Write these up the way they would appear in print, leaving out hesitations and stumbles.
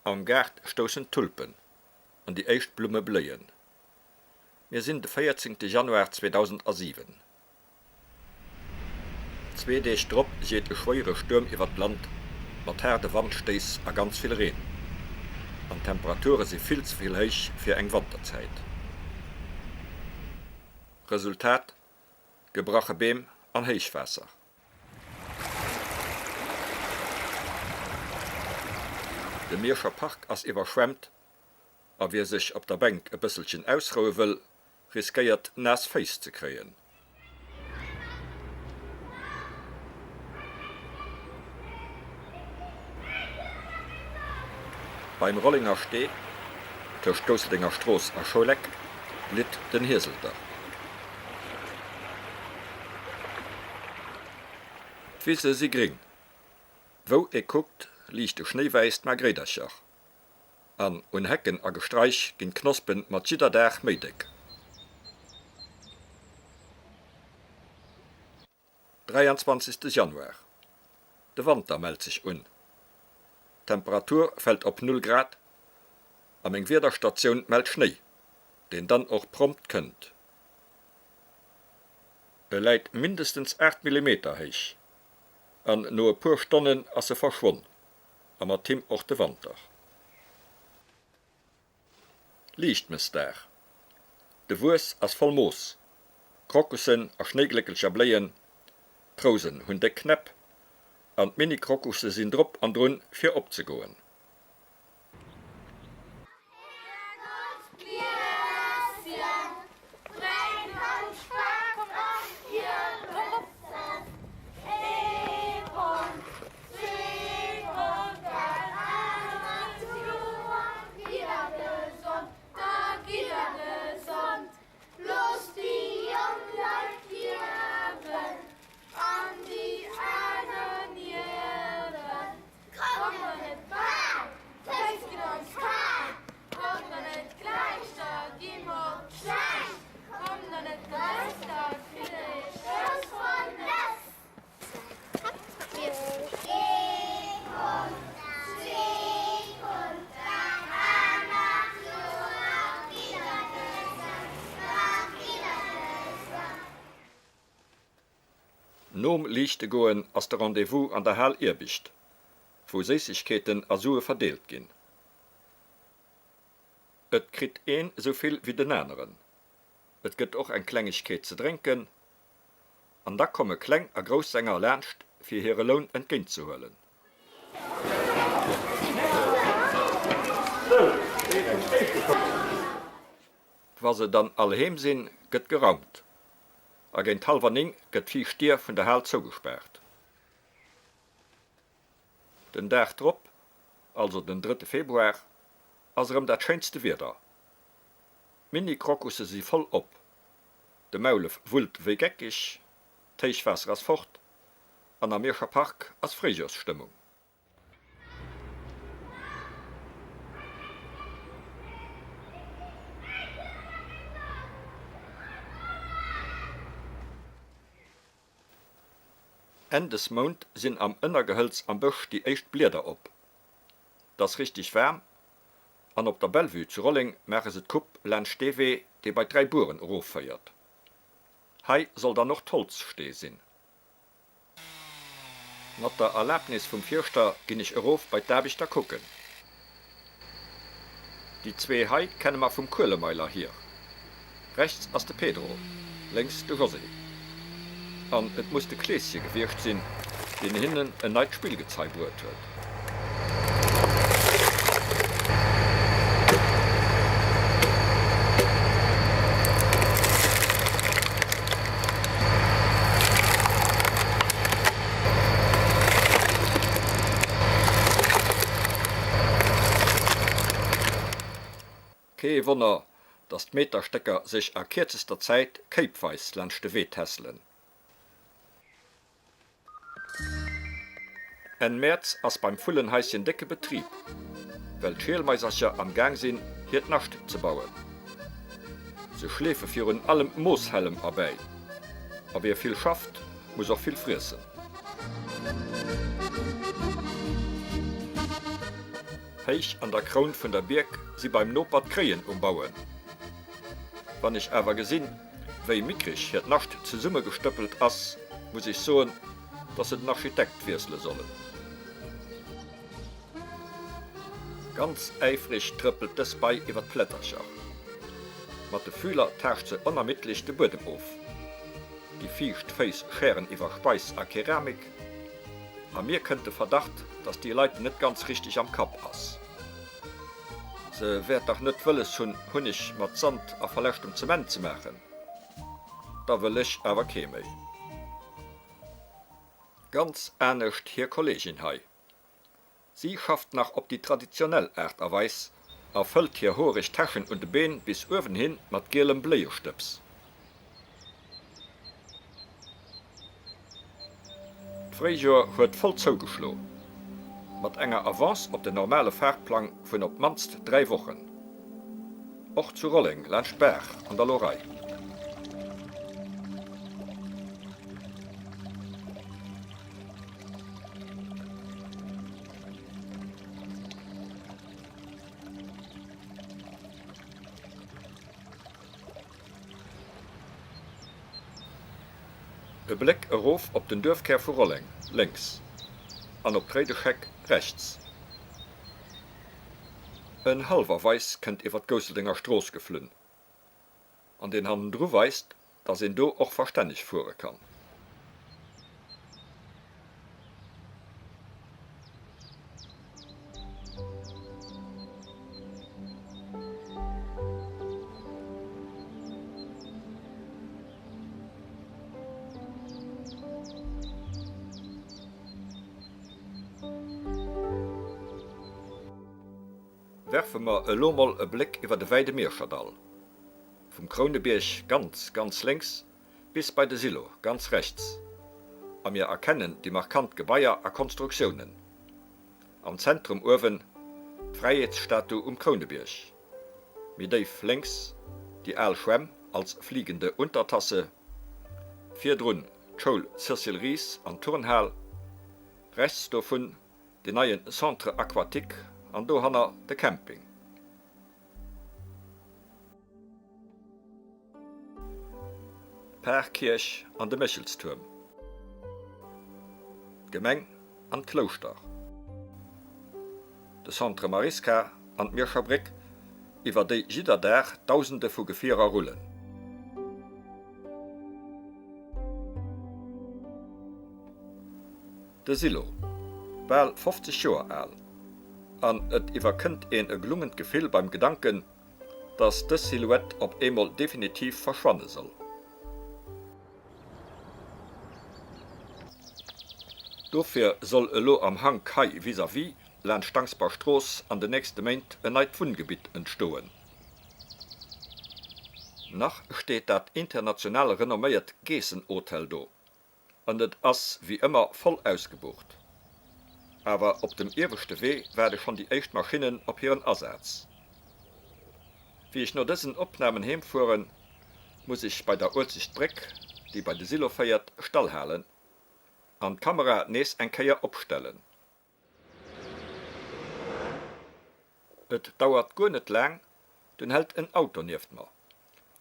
Am Gaart stoussen d'Tulpen an déi éischt Blumme bléien. Mir sinn de 14 Januar 2007. Zwee Deeg drop jeet e schwéiere Stuerm iwwer d'Land mat haarde Wandstéiss a ganz vill Reen. An d'Temperature si vill ze vill héich fir eng Wanterzäit. Resultat, gebrache Beem an Héichwaasser. De Mierscher Park ass iwwerschwemmt a wie sech op der Bänk e bësselchen ausroue wëll, riskéiert naass Féiss ze kréien. Beim Rollenger Stee, tëscht Gousseldenger Strooss a Schouleck, blitt den Hieselter. D'Wise si gring. Wou ee kuckt, liichte schnéiwäiss d'Margréidercher. An un Hecken a Gestraich ginn d'Knospen mat jidder Dag méi déck. 23 Januar, De Wanter mellt sech un. D'Temperatur fält op 0 Grad a meng Wiederstatioun mellt Schnéi, deen dann och prompt kënnt. E läit mindestens 8 Millimeter héich an no e puer Stonnen ass e verschwonn a mat him och de Wanter. Liichtmëssdag, De Wues ass voll Moos, Krokussen a Schnéigléckelcher bléien, d'Rousen hunn déck Knäpp an d'Mini-Krokusse sinn drop an drun fir opzegoen. Komm mer net bal, d'Féiss ginn ons kal. Komm mer net gläich, da gi mer schlecht. Komm der net gläich, da kritt der ee Stouss voll Nëss. Ee Pond, zwee Pond, dat anert Joer gitt der gesond, da gitt der gesond. Nom Liichtegoen ass de Rendez-vous an der Hal Irbicht, wou Séissegkeeten a Sue verdeelt ginn. Et kritt een esou vill wéi den aneren. Et gëtt och eng Klengegkeet ze drénken. An da komme kleng a grouss Sänger laanscht fir hire Loun entgéint ze huelen. Wa se dann all heem sinn, gëtt geraumt a géint hallwer 9 gëtt d'viischt Dier vun der Hal zougespaart. Den Dag drop, also den drëtte Februar, ass erëm dat schéinste Wieder. D'Mini-Krokusse si voll op, de Maulef wullt wéi geckeg, d'Héichwaasser ass fort an am Mierscher Park ass Fréijoersstëmmung. Enn des Mount sinn am Ënnergehëlz am Bësch déi éischt Blieder op. 't ass richteg waarm an op der Bellevue zu Rolleng maache se d'Coupe laanscht dee Wee, dee bei d'Dräi Bueren erofféiert. Hei soll dann och d'Holzstee sinn. Mat der Erlaabnis vum Fierschter ginn ech erof bei d'Aarbechter kucken. Déi zwee hei kenne mer vum Kuelemeiler hier. Rechts ass de Pedro, lénks de José. An et muss de Kleeschen gewiescht sinn, deen hinnen en neit Spillgezei bruet huet. Kee Wonner, datt d'Meterstécker sech a kierzester Zäit kéipweis laanscht de Wee tässelen. Enn Mäerz ass beim Vullenhaischen décke Betrib, well d'Schielmaisercher am Gaang sinn, hiert Nascht ze bauen. Se schleefe virun allem Mooshällem erbäi, a wie vill schafft, muss och vill friessen. Héich an der Kroun vun der Bierk si beim Noper d'Kréien um Bauen. Wann ech awer gesinn, wéi mickreg hiert Nascht zesummegestëppelt ass, muss ech soen, dass se den Architekt wiessele sollen. Ganz äifreg trëppelt dës Bei iwwer d'Plättercher. Mat de Fühler taascht se onermiddlech de Buedem of. Déi fiicht Féiss schären iwwer Speis a Keramik. A mir kënnt de Verdacht, dass déi Leit net ganz richteg am Kapp ass. Se wäert dach net wëlles hunn, Hunneg mat Sand a verläschtem Zement ze maachen? Da wëll ech awer kee méi. Ganz anescht hir Kolleegin hei. Si schafft nach op déi traditionell Aart a Weis a fëllt hir hoereg Täschen un de Been bis uewen hin mat gielem Bléiestëbs. D'Fréijoer huet voll zougeschlo, mat enger Avance op den normale Fahrplang vun op d'mannst 3 Wochen. Och zu Rolleng laanscht d'Baach an der Lorei. E Bléck erof op den Duerfkär vu Rolleng, lénks, an op d'Réidescheck, rechts. En Hallwerweis kënnt iwwer d'Gousseldenger Strooss geflunn, an deen hannendru weist, dass een do och verstänneg fuere kann. Werfe mer elo mol e Bléck iwwer de wäide Mierscherdall. Vum Krounebierg ganz, ganz lénks bis bei de Silo ganz rechts. A mir erkennen déi markant Gebaier a Konstruktiounen. Am Zentrum uewen d'Fräiheetsstatu um Krounebierg. Méi déif lénks déi al Schwämm als fliegende Untertasse. Virdrun d'Schoul Cecile Ries an d'Turnhal. Rechts dovun den neien Centre Aquatique an dohanner de Camping. D'Parkierch an de Méchelstuerm. D'Gemeng an d'Klouschter. De Centre Marisca an d'Mierscher Bréck, iwwer déi jidder Dag Dausende vu Gefierer rullen. De Silo, bal 50 Joer al, an et iwwerkënnt een e glungend Gefill beim Gedanken, dass dës Silhouette op eemol definitiv verschwanne soll. Dofir soll elo am Hank hei vis-à-vis, laanscht d'Angsber Strooss, an den nächste Méint en neit Wunngebitt entstoen. Nach steet dat international renomméiert Geessenhotel do. An et ass wéi ëmmer voll ausgebucht. Awer op dem ieweschte Wee waarde schonn déi éischt Maschinnen op hiren Asaz. Wéi ech no dësen Opnamen heem fueren, muss ech bei der Uelzechtbréck, déi bei de Silo féiert, stallhalen an d'Kamera nees eng Kéier opstellen. Et dauert guer net laang, dunn hält en Auto nieft mer,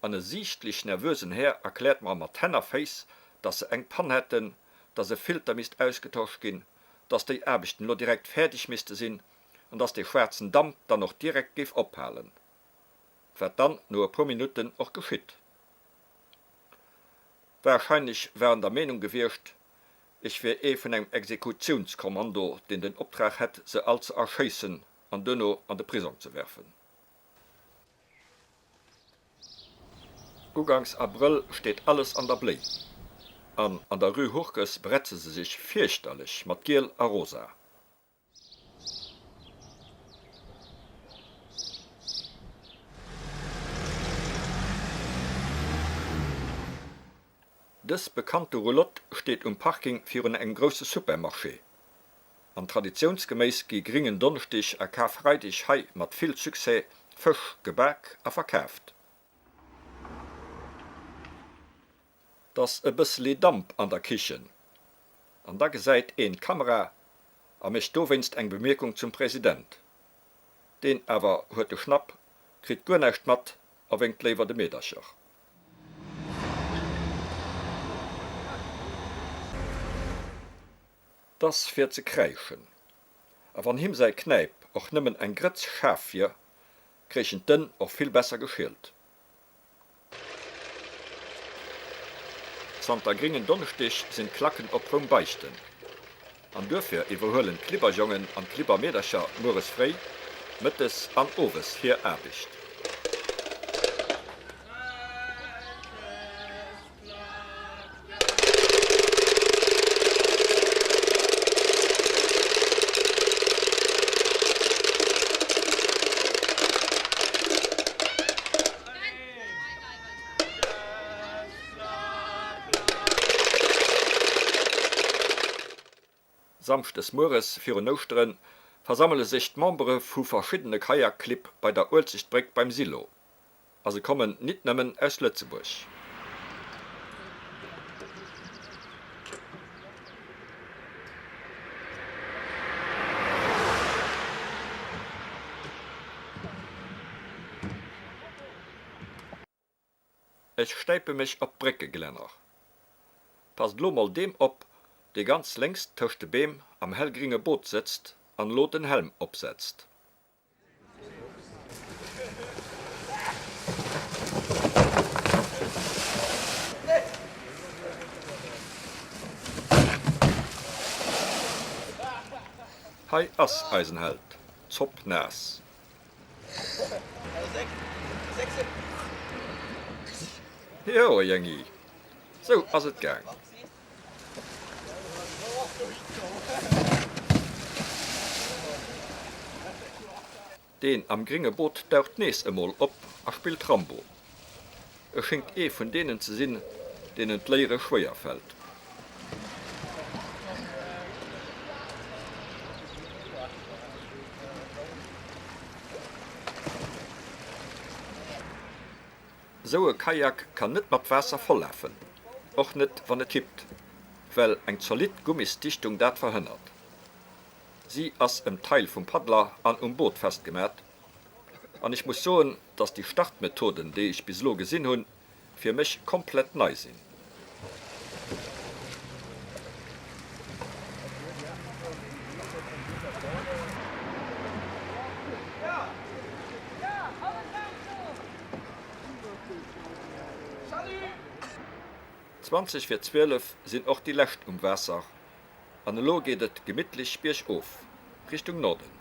an e siichtlech nervösen Här erkläert mer mat Hänn a Féiss, dass se eng Pann hätten, dass e Filter misst ausgetosch ginn, dass déi Aarbechten elo direkt fäerdeg misste sinn an dass dee schwaarzen Damp dann och direkt géif ophalen. Wat dann no e puer Minutten och geschitt. Warscheinlech war en der Meenung gewiescht, ech wier ee vun engem Exekutiounskommando, deen den Optrag hätt, se all ze erschéissen an duerno an de Prisong ze werfen. Uganks Abrëll steet alles an der Bléi, an an der Rue Hurkes bretze se sech fierchterlech mat Giel a Rosa. Dës bekannte Roulotte steet um Parking virun engem grousse Supermarché. An traditiounsgeméiss gi gringen Donneschdeg a Karfreideg hei mat vill Succès Fësch gebak a verkaaft. 't ass e bësseli Damp an der Kichen, an da gesäit een d'Kamera a mécht dowéinst eng Bemierkung zum President. Deen awer huet de Schnapp, kritt guer näischt mat a wénkt léiwer de Meedercher. 't ass fir ze kräischen. A wann him säi Knäip och nëmmen eng Grëtz schaarf wier, kréichen d'Ënn och vill besser geschielt. Zanter Gringen Donneschdeg sinn d'Klacken op Roum beichten. An duerfir iwwerhuelen d'Klibberjongen an d'Klibbermeedercher mueres fréi, mëttes an owes hir Aarbecht. Samschdes mueres virun Ouschtere versammele sech d'Membere vu verschiddene Kajakclibb bei der Uelzechtbréck beim Silo. A se kommen nit nëmmen aus Lëtzebuerg. Ech stäipe mech op d'Bréckegelänner. Passt elo mol deem op, dee ganz lénks tëscht de Beem am hellgringe Boot sëtzt an elo den Helm opsetzt. Hei ass eisen Held, Zopp naass. Jo Jängi, sou ass et gaang. Deen am gringe Boot daucht nees emol op a spillt Rambo. E schéngt ee vun deenen ze sinn, deenen d'Léiere schwéier fält. Sou e Kajak kann net mat Waasser vollafen, och net wann et kippt, well eng zolidd Gummisdichtung dat verhënnert. Si ass ëm d'Teil vum Paddler an um Boot festgemat an ech muss soen, dass déi Startmethoden, déi ech bis elo gesinn hunn, fir mech komplett nei sinn. 20 vir 12 sinn och déi lescht um Waasser an elo geet et gemittlech biergof Richtung Norden.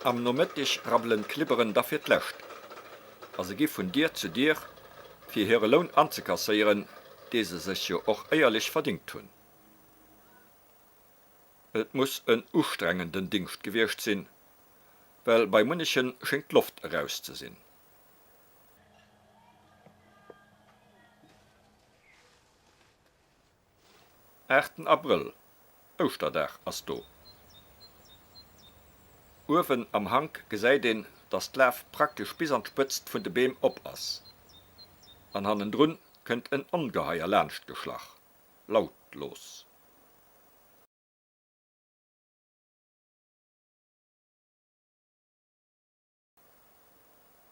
Am Nomëtteg rabbelen d'Klibberen da fir d'lescht a se gi vun Dier zu Dier fir hire Loun anzekasséieren, dee se sech jo och éierlech verdingt hunn. Et muss en ustrengenden Dingscht gewiescht sinn, well bei munnechen schéngt d'Loft eraus ze sinn. Aachten Abrëll, Ouschterdag ass do. Uewen am Hank gesäit een, dass d'Laf praktesch bis an d'Spëtzt vun de Beem op ass. An hannendrun kënnt en Ongeheier laanscht geschlach. Lautlos.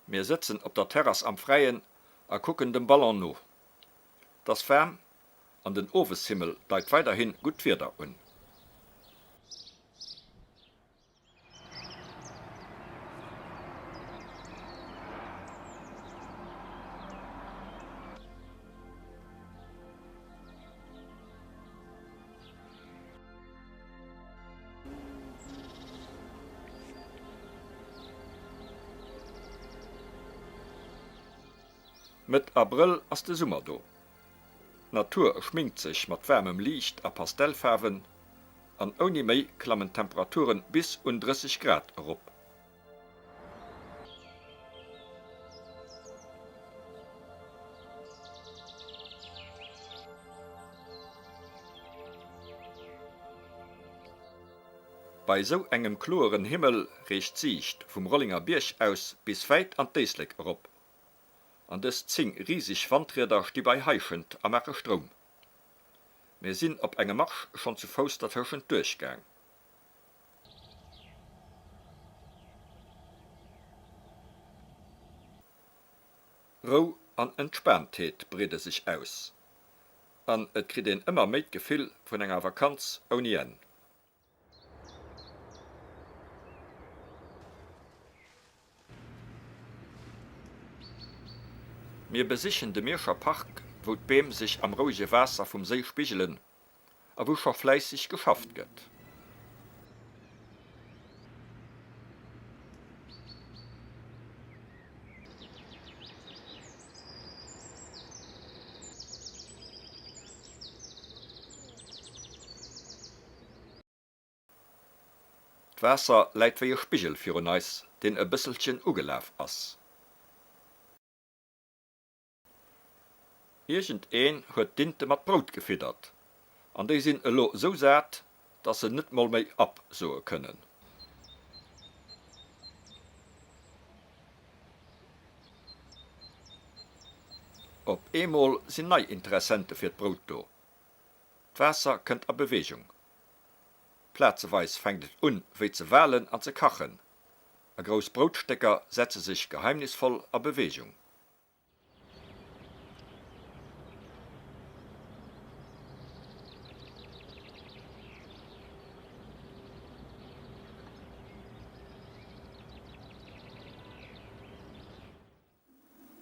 Mir sëtzen op der Terrass am Fräien a kucken dem Ballon no. 't ass waarm an den Oweshimmel deit weiderhin gutt Wieder un. Mëtt Abrëll ass de Summer do. D'Natur schminkt sech mat waarmem Liicht a Pastellfaarwen an ouni Méi klammen d'Temperaturen bis un 30 Grad erop. Bei esou engem kloeren Himmel reecht d'Siicht vum Rollenger Bierg aus bis wäit an d'Éislek erop. An dës 10 riseg Wandrieder sti bei Heischent a maache Stroum. Mir sinn op engem Marsch schonn zu Fouss dertëschent duerchgaang. Rou an Entspaantheet breede sech aus an et kritt een ëmmer méi d'Gefill vun enger Vakanz ouni Enn. Mir besichen de Mierscher Park, wou d'Beem sech am rouege Waasser vum Séi spigelen a wou scho fläisseg geschafft gëtt. D'Waasser läit wéi e Spigel virun eis, deen e bësselchen ugelaf ass. Iergend een huet d'Inte mat Brout gefiddert, an déi sinn elo esou sat, dass se net mol méi App soe kënnen. Op eemol sinn nei Interessente fir d'Brout do. D'Waasser kënnt a Beweegung. Plazeweis fänkt et un wéi ze walen an ze kachen, a grouss Broutstécker setze sech geheimnisvoll a Beweegung.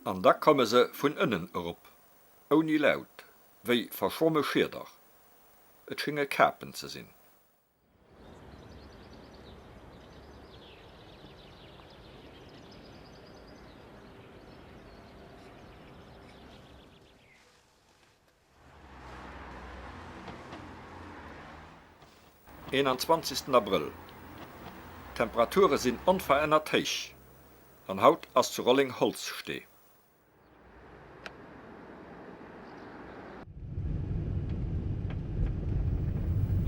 An da komme se vun ënnen erop, ouni Laut, wéi verschwomme Schieder. Et schénge Kapen ze sinn. Eenanzwanzegsten Abrëll, D'Temperature sinn onverännert héich an haut ass zu Rolleng Holzstee.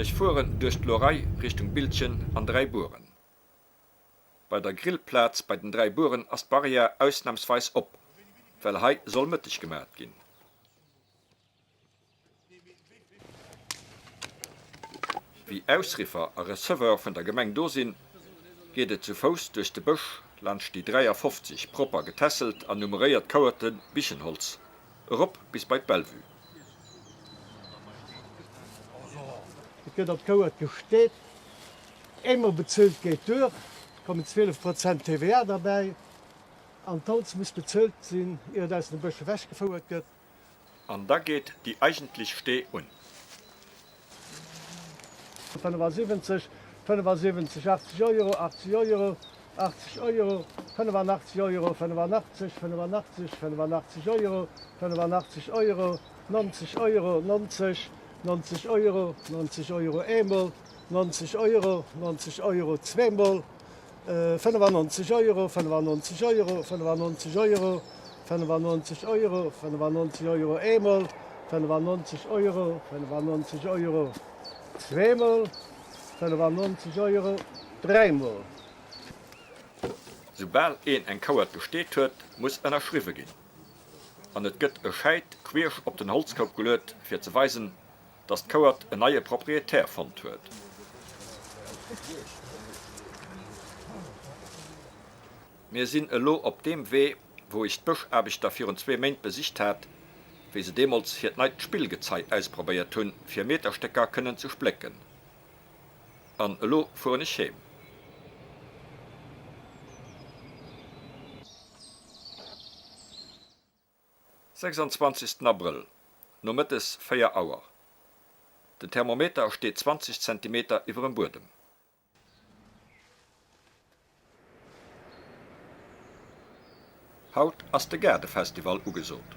Ech fueren duerch d'Lorei Richtung Biltgen an Dräibueren. Bei der Grillplaz bei den 3 Bueren ass d'Barrière ausnamsweis op, well hei soll Mëtteg gemat ginn. Wéi Ausriffer a Receveur vun der Gemeng do sinn, geet et zu Fouss duerch de Bësch laanscht déi 53 propper getässelt an nummeréiert Kouerte Bichenholz erop bis bei d'Bellevue. Et gëtt op d'Kouert gesteet. Eemol bezuelt geet duer, kommen 12 Prozent TVA derbäi an d'Holz muss bezuelt sinn, ier et aus dem Bësch ewechgefouert gëtt. An da geet déi eigentlech Stee un. 75, 75, 80 Euro, 80 Euro, 80 Euro, 85 Euro, 85, 85, 85 Euro, 85 Euro, 90 Euro, 90, 90 Euro, 90 Euro eemol, 90 Euro, 90 Euro zweemol, 95 Euro, 95 Euro, 95 Euro, 95 Euro, 95 Euro eemol, 95 Euro, 95 Euro zweemol, 95 Euro dräimol. Soubal een eng Kouert gesteet huet, muss ënnerschriwwe ginn. An et gëtt e Schäit queesch op den Holzkoup geluet, fir ze weisen, dass d'Kouert en neie Proprietär fonnt huet. Mir sinn elo op deem Wee, wou ech d'Bëschaarbechter virun zwee Méint besicht hat, wéi se deemools hiert neit Spillgezei ausprobéiert hunn, fir Meterstécker kënnen ze splécken. An elo fueren ech heem. Sechsundzwanzegsten Abrëll, Nomëttes 4 Auer. Den Thermometer steet 20 Zentimeter iwwerem Buedem. Haut ass de Gaardefestival ugesot.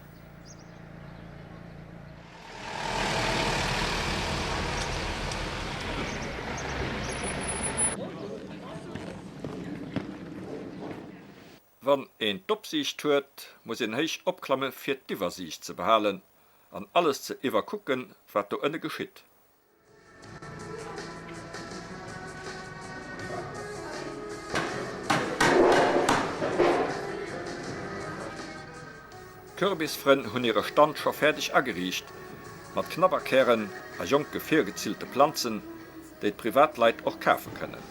Wann een d'Opsiicht huet, muss een héich opklamme fir d'Iwwersiicht ze behalen an alles ze iwwerkucken, wat do ënne geschitt. D'Kürbisfrënn hunn hire Stand scho fäerdeg ageriicht. Mat Knabberkären a jonke virgezillte Planzen, déi d'Privatleit och kafe kënnen.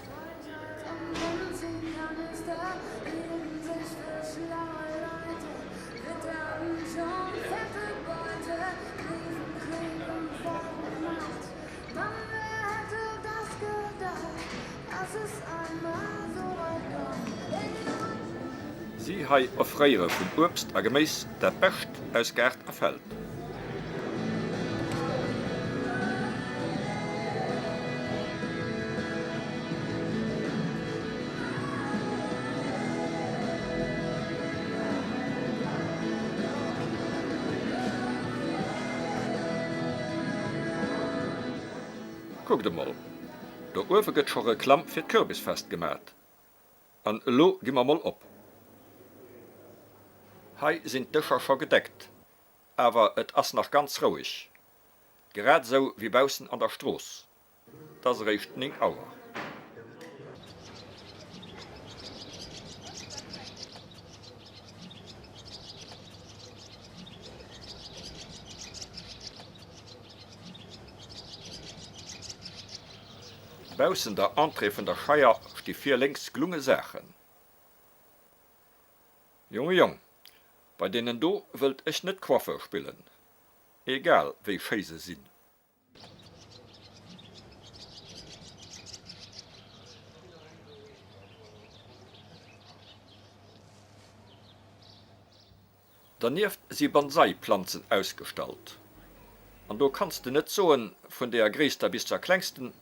Si hei offréiere vun Uebst a Geméis dat Bescht aus Gaart a Feld. Kuckt emol, do uewe gëtt scho Reklamm fir d'Kürbisfest gemat. An elo gi mer mol op. Hei sinn d'Dëscher scho gedeckt, awer et ass nach ganz roueg, grad esou wéi baussen an der Strooss. 't ass eréischt 9 Auer. Baussen der Entrée vun der Scheier sti vir lénks glunge Saachen. Jonge Jong, bei deenen do wëllt ech net Coiffeur spillen, egal wéi schéi se sinn. Dernieft si Bonsai-Planzen ausgestallt. An do kanns de net soen, vun deeër gréisster bis zur klengsten,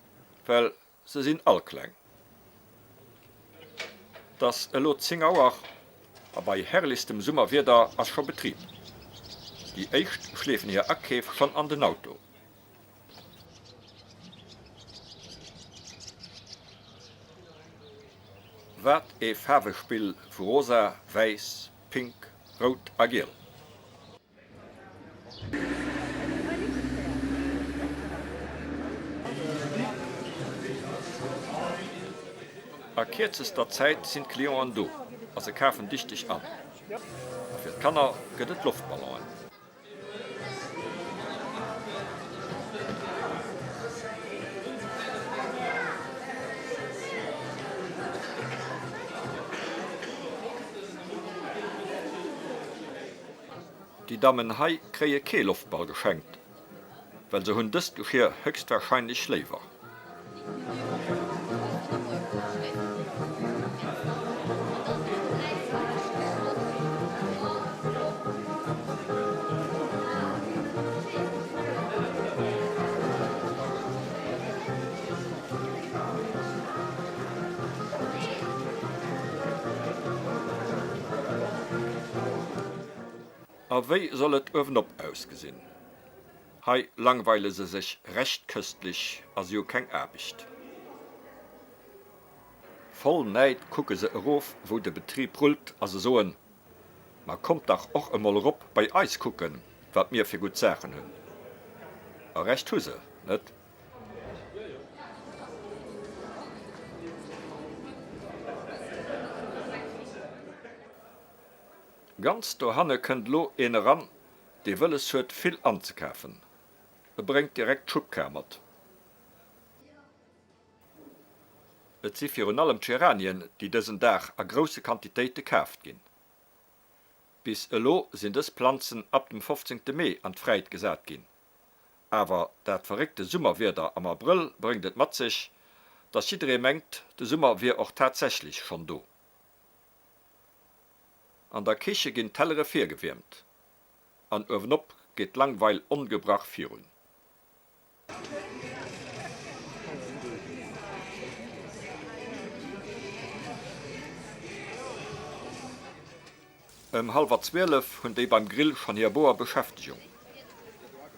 well se sinn all kleng. 't ass elo 10 Auer a bei herrlichstem Summerwieder ass scho Betrib. Déi éischt schleefen hir Akeef schonn an den Auto. Wat ee Faarwespill vu rosa, wäiss, pink, rout a giel. A kierzester Zäit sinn d'Clienten do a se kafen dichteg an. A fir d'Kanner gëtt et Loftballonen. Déi Dammen hei kréie kee Loftball geschenkt, well se hunn dëst Geschir höchstwahrscheinlech léiwer. A wéi soll et uewenop ausgesinn? Hei langweile se sech recht köstlich a si hu keng Aarbecht. Voll Näid kucke se erof wou de Betrib rullt a se soen, Ma kommt dach och emol erop bei eis kucken, wat mir fir gutt Saachen hunn. A Recht hu se, net? Ganz dohanne kënnt elo een eran, dee wëlles huet vill anzekafen. E bréngt direkt d'Schubkar mat. Et si virun allem d'Geranien, déi dësen Dag a grousse Quantitéite kaaft ginn. Bis elo sinn dës Planzen ab dem 15 Mee an d'Fräit gesat ginn. Awer dat verréckte Summerwieder am Abrëll bréngt et mat sech, dass jidderee mengt, de Summer wier och tatsächlech schonn do. An der Kiche ginn d'Tellere virgewiermt an uewenop geet d'Langweil ongebrach virun. Ëm hallwer 12 hunn déi beim Grill schonn hir boer Beschäftegung.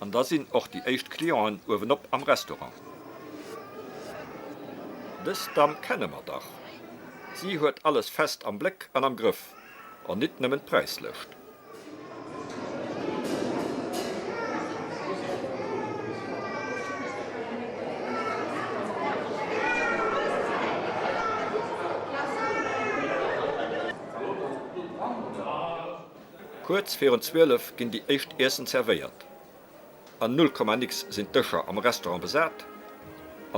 An da sinn och déi éischt Clienten uewenop am Restaurant. Dës Damm kenne mer dach. Si huet alles fest am Bléck an am Grëff, an nit nëmmen d'Präislëscht. Kuerz virun 12 ginn déi éischt Iessen zerwéiert. An null Komma nix sinn d'Dëscher am Restaurant besat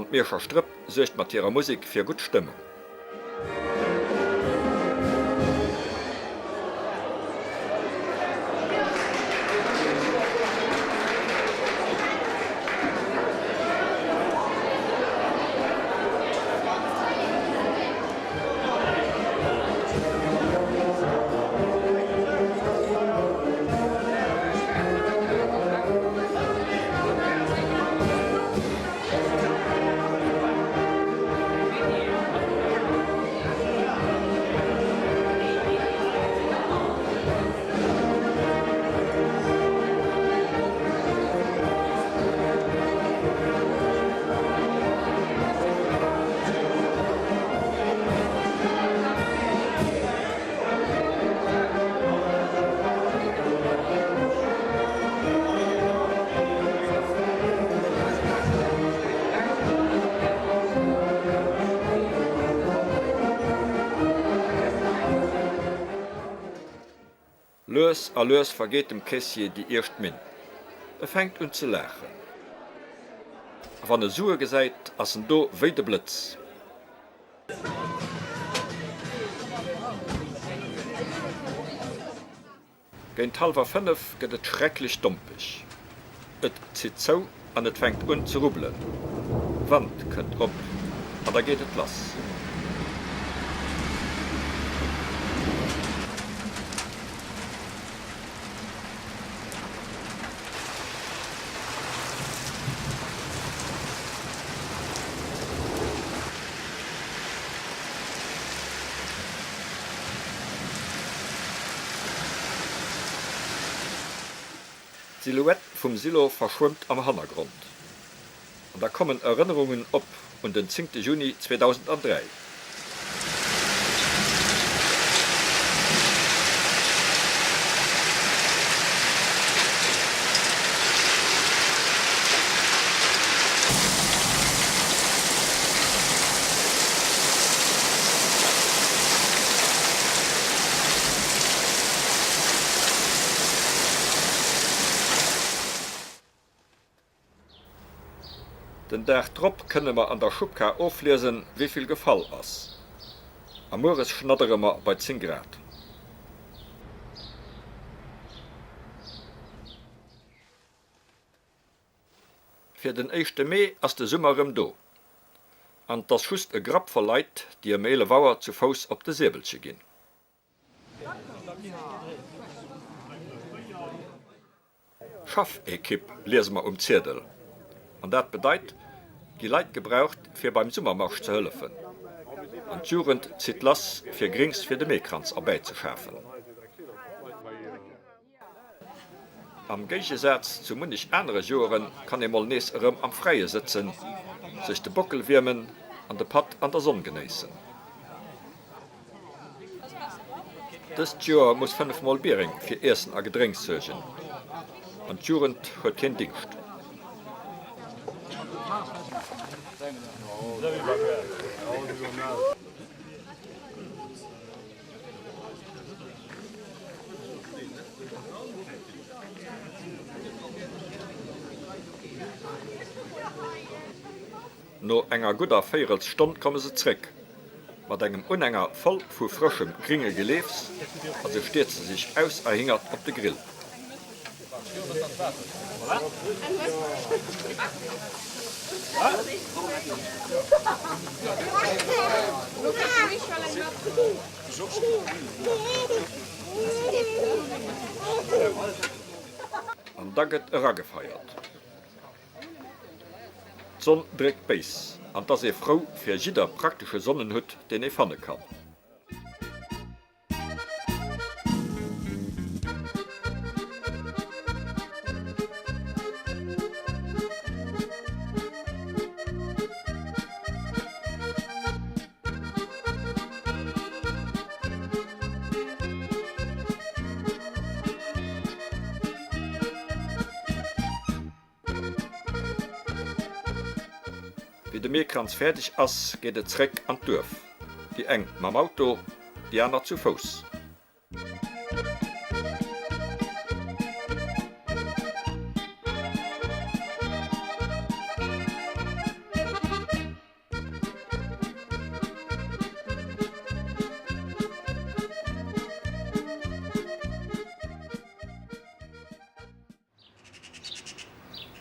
an d'Mierscher Strëpp suergt mat hirer Musek fir gutt Stëmmung. Lues a lues vergeet dem Caissier déi iescht Minn. E fänkt un ze laachen. A wann e Sue gesäit, ass en do wéi de Blëtz. Géint hallwer 5 gëtt et schrecklech dompeg. Et zitt zou an et fänkt un ze rubbelen. Wand kënnt op an da geet et lass. D'Silhouette vum Silo verschwëmmt am Hannergrond. An da kommen Erënnerungen op un den zéngte Juni 2003. Den Dag drop kënne mer an der Schubkar ofliesen, wéivill gefall ass. A mueres schnaddere mer bei 10 Grad. Fir den éischte Mee ass de Summer rëm do. An 't ass just e Grapp voll Leit, déi ëm 11 Auer zu Fouss op de Siebelche ginn. Schaffekipp liese mer um Ziedel. An dat bedeit, gi Leit gebraucht fir beim Summermarsch ze hëllefen. An d'Jugend zitt lass fir Grings fir de Meekranz erbäizeschafen. Am Géigesaz zu munnech anere Joere kann ee mol nees erëm am Fräie sëtzen, sech de Bockel wiermen an de Patt an der Sonn genéissen. Dëst Joer muss 5 mol Biereng fir Iessen a Gedrénks suergen an d'Jugend huet keen Dingscht. No enger gudder Véierelsstonn komme se zréck, mat engem Unhänger voll vu frëschem gringe Geleefs, a se stierze sech auserhingert op de Grill. An da gëtt eragefeiert. D'Sonn dréckt béis an 't ass ee frou fir jidder praktesche Sonnenhutt, deen ee fanne kann. Wéi de Meekranz fäerdeg ass, geet et zréck an d'Duerf, déi eng mam Auto, déi aner zu Fouss.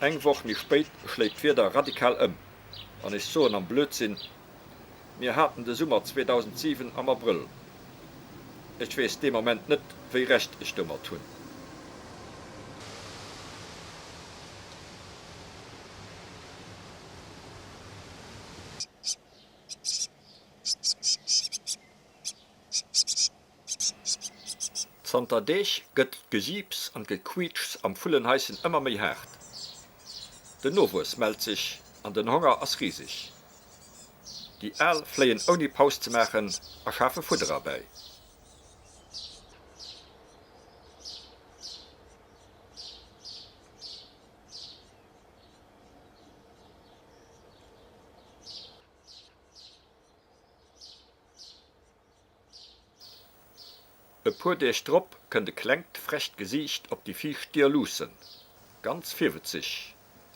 Eng Woch méi spéit schléit d'Wieder radikal ëm an ech soen am Blödsinn, mir haten de Summer 2007 am Abrëll. Ech weess dee Moment net, wéi Recht ech domat hunn. Zanter Deeg gëtt d'Gejiips an d'Gequiitschs am Vullenhaischen ëmmer méi haart. Den Nowuess mellt sech an den Honger ass riseg. Déi Al fléien ouni Paus ze maachen a schafe Fudder erbäi. E puer Deeg drop kënnt e klengt, frecht Gesiicht op déi viischt Dier luussen, ganz virwëtzeg,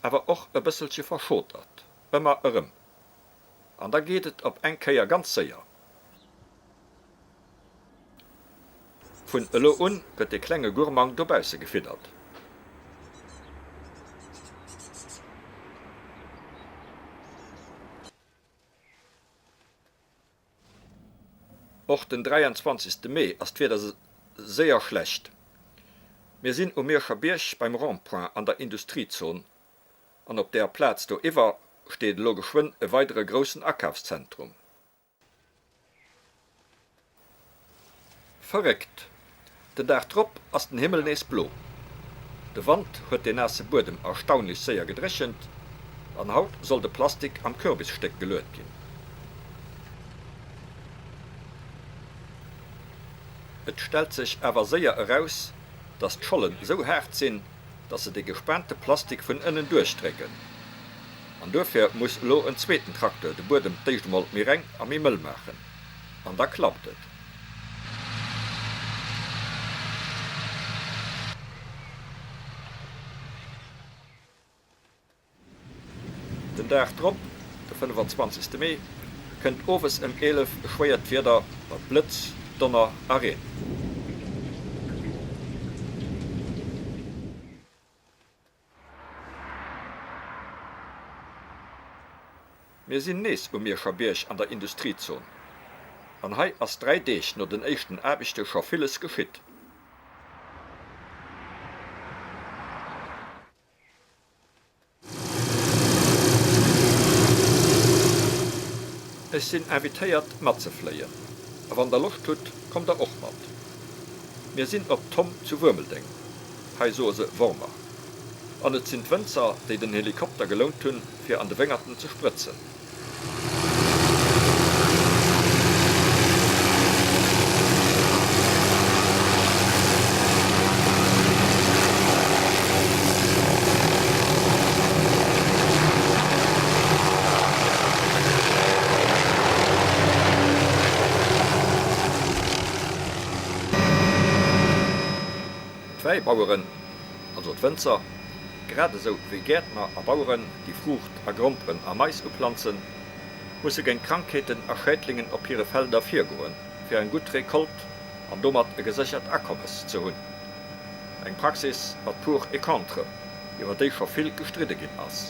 awer och e bësselche verschotert, ëmmer erëm. An da geet et op eng Kéier ganz séier. Vun elo un gëtt de klenge Gurmang dobausse gefiddert. Och den 23 Mee ass d'Wieder séier schlecht. Mir sinn um Mierscher Bierg beim Rond-point an der Industriezon an op där Plaz doiwwer steet elo geschwënn e weidere groussen Akafszentrum. Verréckt, den Dag drop ass den Himmel nees blo. De Wand huet dee naasse Buedem erstaunlech séier gedréchent an haut soll de Plastik am Kürbisstéck geluet ginn. Et stellt sech awer séier eraus, dass d'Schollen sou haart sinn, dass se de gespaante Plastik vun ënnen duerchdrécken. An duerfir muss elo en zweeten Tracteur de Buedem d'éischt emol méi reng a méi mëll maachen. An da klappt et. Den Dag drop, de 25. Mee, kënnt owes ëm 11 e schwéiert Wieder mat Blëtz, Donner a Reen. Mir sinn nees um Mierscher Bierg an der Industriezon. An hei ass 3 Deeg no den éischten Aarbechte scho villes geschitt. Ech sinn invitéiert matzefléien, a wann der Loscht hutt, kommt der och mat. Mir sinn op Tomm zu Wuermeldeng, hei soe se Wormer, an et sinn d'Wënzer, déi den Helikopter gelount hunn, fir an de Wéngerten ze sprëtzen. D'Wäibaueren, also d'Wënzer, grad esou wéi Gäertner a Baueren, déi Fruucht a Gromperen a Mais uplanzen, musse géint Krankheeten a Schädlingen op hire Felder virgoen, fir eng gutt Recolte an domat e geséchert Akommes ze hunn. Eng Praxis mat Pour et Contre, iwwer déi scho vill gestridde ginn ass.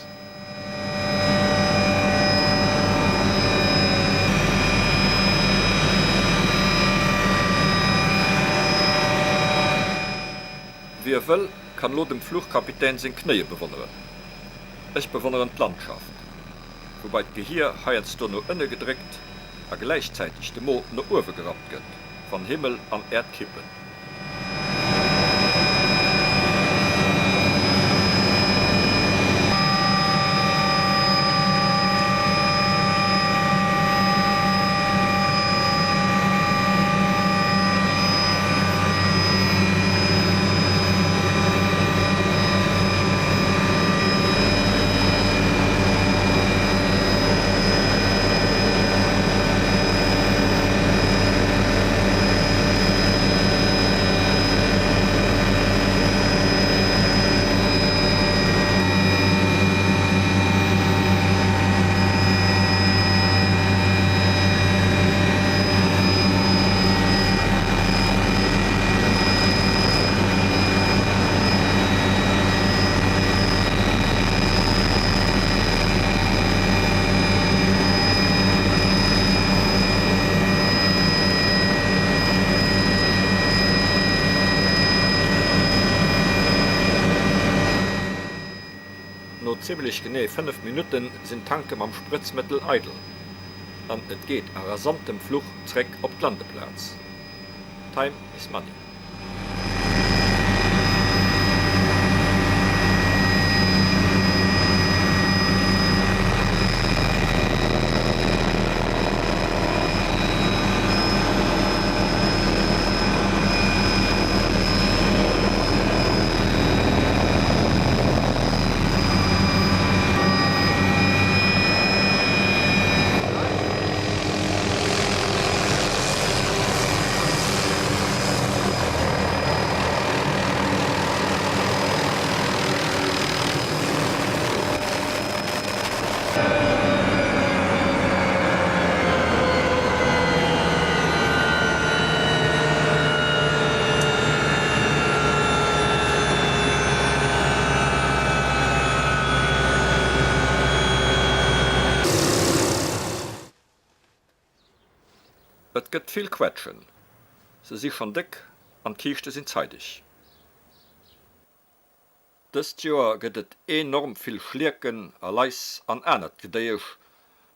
Wie wëll, kann elo dem Fluchkapitän seng Knéie bewonneren. Ech bewonneren d'Landschaft, woubai d'Gehier heiansdo no ënne gedréckt a gläichzäiteg de Mo no uewe gerappt gëtt, wann Himmel an Äerd kippen. zimmlech genee 5 Minutte sinn d'Tanke mam Sprëtzmëttel eidel an et geet a rasantem Fluch zréck op d'Landeplaz. Time is money. Et gëtt vill Quetschen, se si schonn déck an d'Kiischte sinn zeideg. Dëst Joer gëtt et enorm vill Schlieken a Lais an anert Gedéiesch,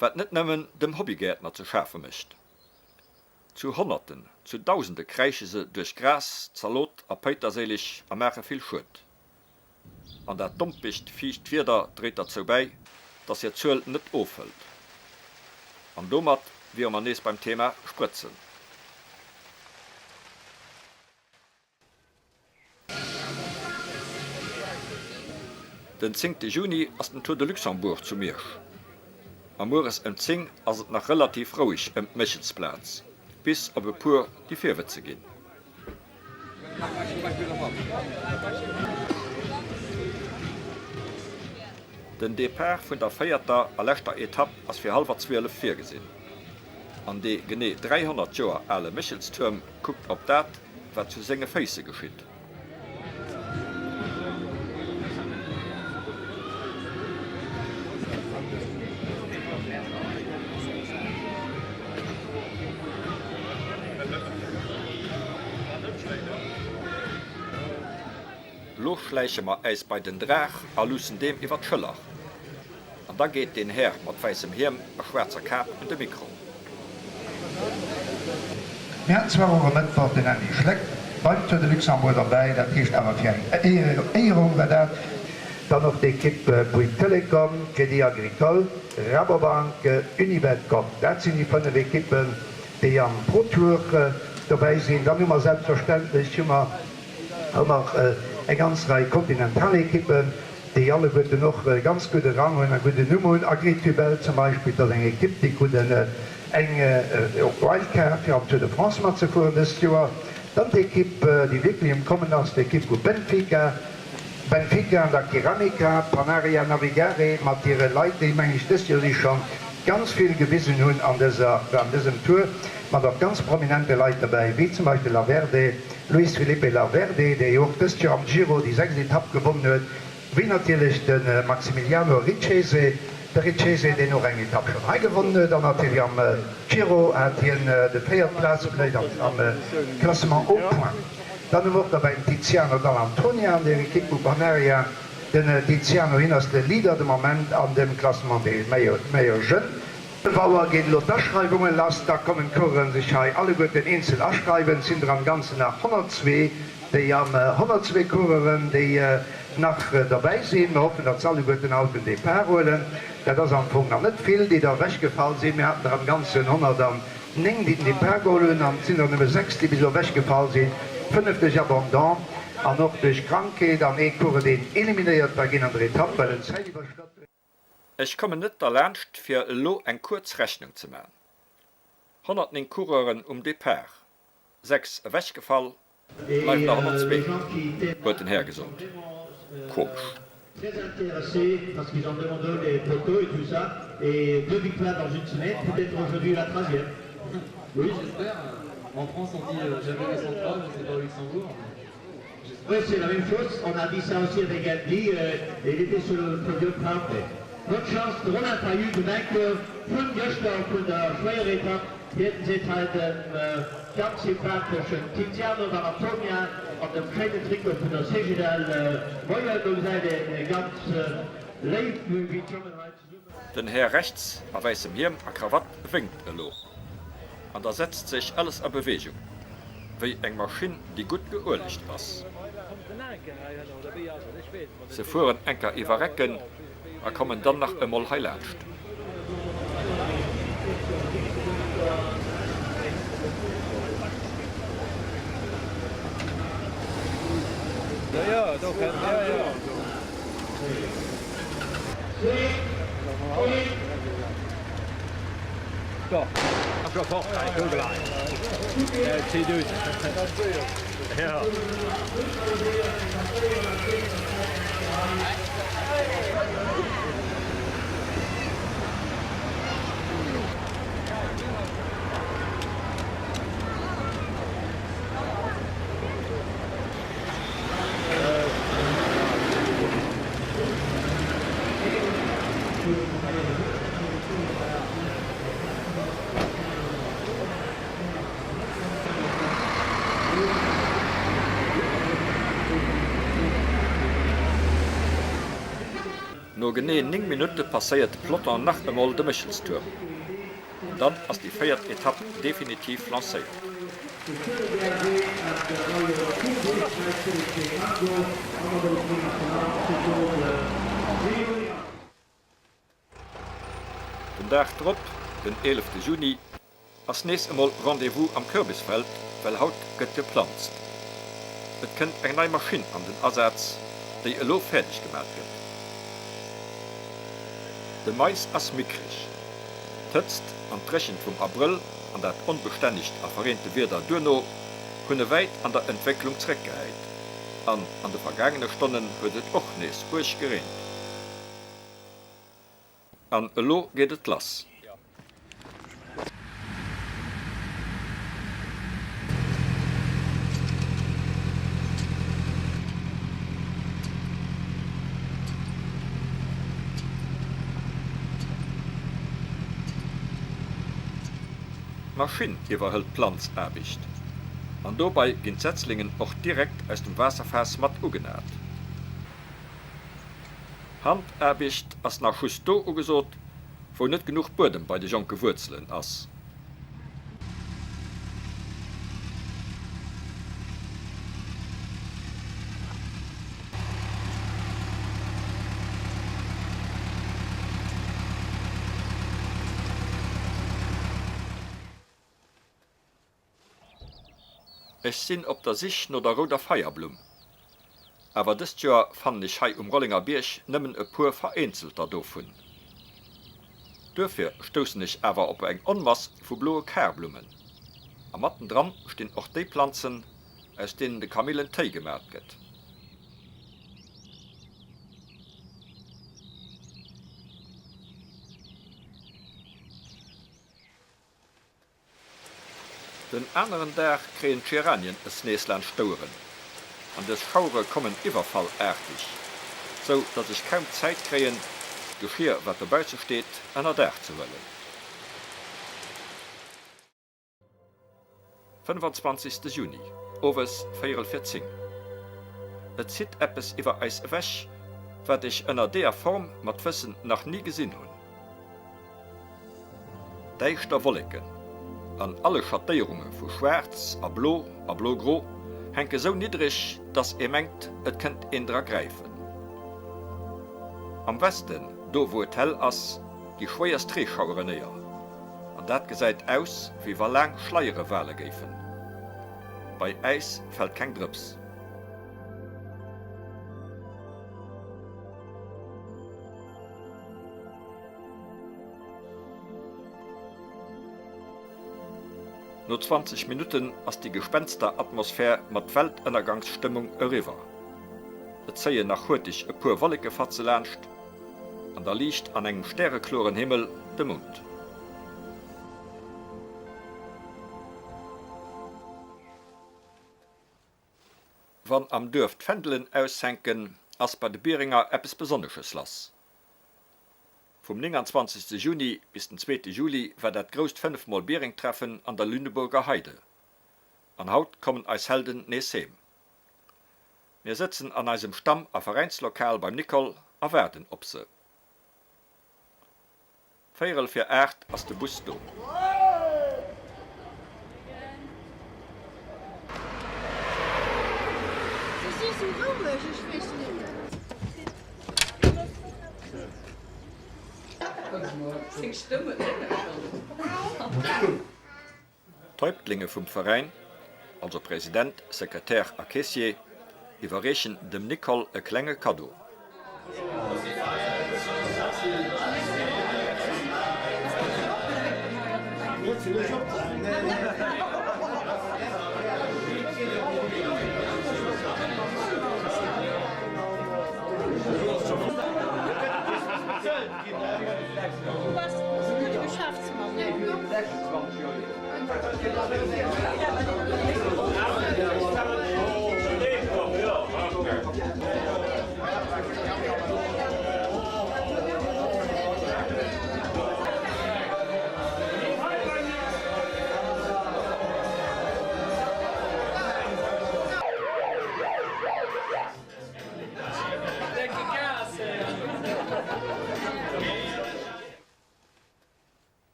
wat net nëmmen dem Hobbygäertner ze schafe mécht. Zu Honnerten, zu Dausende kräische se duerch Gras, Zalot a Péiterséileg a maache vill Schued. An dat dompegt, fiicht Wieder dréit derzou bäi, dass hir Zuel net ofhëlt. An domat wiere mer nees beim Thema Sprëtzen. Den zéngte Juni ass den Tour de Luxembourg zu Miersch. A mueres ëm 10 ass et nach relativ roueg ëm d'Méchelsplaz, bis op e puer déi virwëtze ginn. Den Depart vun der véierter a leschter Etapp ass fir hallwer 12 virgesinn. An dee genee 300 Joer ale Méchelstuerm kuckt op dat, wat zu senge Féisse geschitt. Lo schläiche mer äis bei den Draach a luussen deem iwwer d'Schëller. An da geet deen Här mat wäissem Hiem a schwaarzer Kap un de Mikro. Mir haten zwar och e Mëttwoch den Andy Schleck beim Tour de Luxembourg derbäi, dat heescht awer fir eng Éierung war dat. Dann och d'Ekipp Bouygues Telecom, Crédit Agricole, Rabobank, Unibet Gop. Dat sinn déi 5 Ekippen, déi am Pro Tour dobäi sinn. Dann hu mer selbstverständlech hu mer och nach eng ganz Rei Kontinentalekippen, déi alleguerten och e ganz gudde Rang hunn a gudden Numm hunn. Agritubel zum Beispill, dat ass eng Ekipp, déi krut eng Wildcard fir am Tour de France matzefueren dëst Joer. Dann d'Ekipp, déi wierklech um Kommen ass, d'Ekipp vu Benfica, Benfica an der Ceramica Panaria Navigare mat hire Leit, déi, meng ech, dëst Joer si schonn ganz vill gewisen hunn an dëser, an dësem Tour, mat och ganz prominente Leit dobäi, wéi zum Beispill Laverde, Luis Felipe Laverde, dee jo och dëst Joer am Giro déi sechst Etapp gewonnen huet, wéi natierlech de Maximiliano Richeze, de Richeze, deen och eng Etapp schonn hei gewonnen huet, an natierlech am Giro hat hien de véiert Plaz beléit am Classement aux points. Dann hu mer och derbäi den Tiziano Dall'Antonia an der Ekipp vu Panaria. Den Tiziano, hien ass de Leader de Moment an dem Classement des meilleurs jeunes. 11 Auer ginn elo d'Aschreiwunge lass, da kommen d'Coureuren sech hei alleguerten eenzel aschreiwen. Et sinn der am Ganzen nach 102, déi am 102 Coureuren, déi nach derbäi sinn. Mir hoffen, datt se alleguerten haut den Depart huelen. Dat ass am Fong nach net vill, déi der ewechgefall sinn. Mir haten der am Ganzen 109, déi den Depart geholl hunn, an et sinn der nëmme 6, déi bis elo ewechgefall sinn, 5 duerch Abandon an och duerch Krankheet an ee Coureur, deen eliminéiert war ginn an der Etapp, well en Zäit iwwerschratt huet. Ech kommen net derlaanscht fir elo eng kuerz Rechnung ze man. 109 Coureuren um Depart, 6 ewechgefall, bleiwen der 102, huet den Här gesot. Komesch. Oui, c'est la même chose. On a dit ça aussi avec Andy. Il était sur le podium après. Bonne chance, de Romain Payud, de Vainqueur vun gëschter vun der schwéierer Etapp. Hien seet hei dem ganz sympatheschen Tiziano Dall'Antonia an dem schéinen Trikot vun der Cegidel Moien. Do gesäit een ganz. Léif wéi d'Jongen hei zesummen. Den Här rechts a wäissem Hiem a Krawatt wénkt elo, an da setzt sech alles a Bewegung, wéi eng Maschinn, déi gutt geuelegt ass. Se fueren enker iwwer Recken a kommen dann nach emol hei laanscht. No genee 9 Minutte passéiert de Peloton nach emol de Méchelstuerm. An dann ass déi véiert Etapp definitiv lancéiert. Den Dag drop, den 11 Juni, ass nees emol Rendez-vous am Kürbisfeld, well haut gëtt geplanzt. Et kënnt eng nei Maschinn an den Asaz, déi elo fäerdeg gemat gëtt. De Mais ass mickreg. D'Hëtzt an d'Dréchent vum Abrëll an dat onbestännegt a verreente Wieder duerno hunn e wäit an der Entwécklung zeréckgehäit. An an de vergaangene Stonnen huet et och nees uerg gereent. An elo geet et lass. D'Maschinn iwwerhëlt d'Planzaarbecht an dobei ginn d'Setzlingen och direkt aus dem Waasserfaass mat ugenat. Handaarbecht ass nach just do ugesot, wou net genuch Buedem bei de jonke Wuerzelen ass. Ech sinn op der Sich no der rouder Feierblumm, awer dëst Joer fannen ech hei um Rollenger Bierg nëmmen e puer vereenzelter dovun. Duerfir stoussen ech awer op eng Onmass vu bloe Karblummen, a mattendran stinn och déi Planzen, aus deenen de Kamillentéi gemat gëtt. Den aneren Dag kréien d'Geranien es nees laanscht d'Oueren, an dës Schauere kommen iwwerfallaarteg, sou datt ech kaum Zäit kréien, d'Geschier, wat dobausse steet, ënner Daach ze huelen. 25. Juni, owes véierel vir 10. Et zitt eppes iwwer eis ewech, wat ech ënner deeër Form mat Wëssen nach ni gesinn hunn. Däischter Wolleken an alle Schattéierunge vu schwaarz a blo a blo-gro hänke sou niddreg, dass ee mengt, et kënnt een dra gräifen. Am Westen, do wou et hell ass, gi schwéierst Reeschaueren néier, an dat gesäit aus, wéi wa laang Schleiere wale géifen. Bei äis fält keng Drëps. No 20 Minutten ass déi Gespensteratmosphär mat Weltënnergangsstëmmung eriwwer. Et zéien nach huerteg e puer Wollekefatze laanscht an da liicht an engem stärekloren Himmel de Mound. Wann am Duerf d'Fändelen aushänken, ass bei de Biringer eppes Besonnesches lass. Vum 29. Juni bis den zweete Juli war dat grousst Fënnefmol-Biring-Treffen an der Lüneburger Heide. An haut kommen eis Helden nees heem. Mir sëtzen an eisem Stamm a Veräinslokal beim Nicole a waarden op se. Véierel fir 8 ass de Bus do. Se si sou roueg, ech weess net. Seng Stëmm huet net erkannt. D'Häuptlinge vum Veräin, also President, Sekretär a Caissier, iwwerreechen dem Nicole e klenge Kaddo.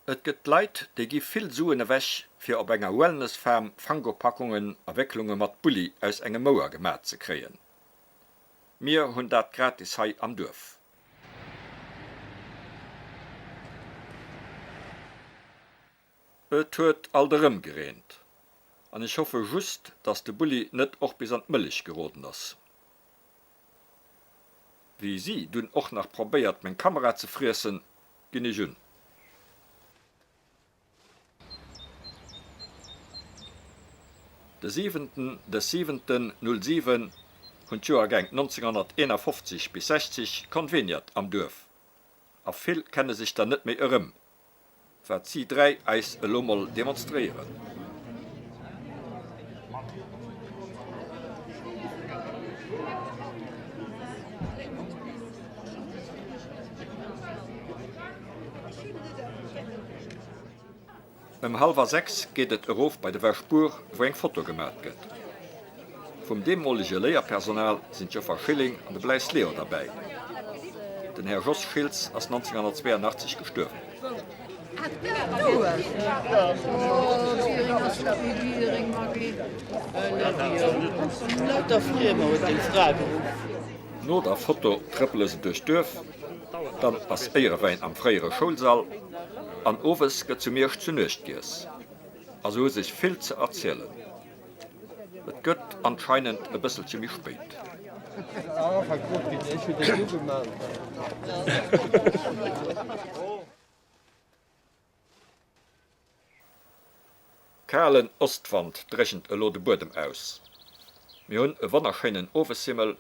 Et gëtt Leit, déi gi vill Suen ewech, fir op enger Wellness-Farm Fangopackungen a Wécklunge mat Bulli aus engem Mouer gemat ze kréien. Mir hunn dat gratis hei am Duerf. Et huet alt erëm gereent an ech hoffe just, dass de Bulli net och bis an d'Mëllech geroden ass. Wéi si dunn och nach probéiert meng Kamera ze friessen, ginn ech un. De siwenten des siwenten 07 hunn d'Joergäng 1951 bis 60 konveniert am Duerf a vill kenne sech der net méi erëm. Wat si 3 eis elo mol demonstréieren. Ëm hallwer 6 geet et erof bei de Wäschbuer, wou eng Foto gemat gëtt. Vum deemolege Léierpersonal sinn d'Joffer Schilling an de Bleis Leo derbäi. Den Här Jos Schiltz ass 1982 gestuerwen. No der Foto trëppele se duerch d'Duerf, dann ass Éierewäin am fréiere Schoulsall an owes gëtt zu Miersch zu Nuecht giess. A se hu sech vill ze erzielen. Et gëtt anscheinend e bësselche méi spéit. Kalen Ostwand dréchent elo de Buedem aus. Mir hunn e wonnerschéinen Oweshimmel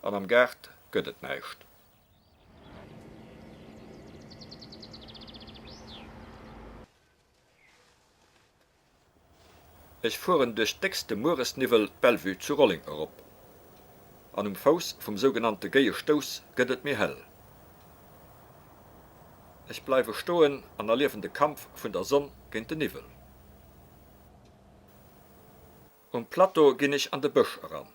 an am Gaart gëtt et näischt. Ech fueren duerch déckste Mueresniwwel d'Bellevue zu Rolleng erop. An um Fouss vum sougenannte Géie Stouss gëtt et méi hell. Ech bleiwe stoen an erliewen de Kampf vun der Sonn géint de Niwwel. Um Plateau ginn ech an de Bësch eran.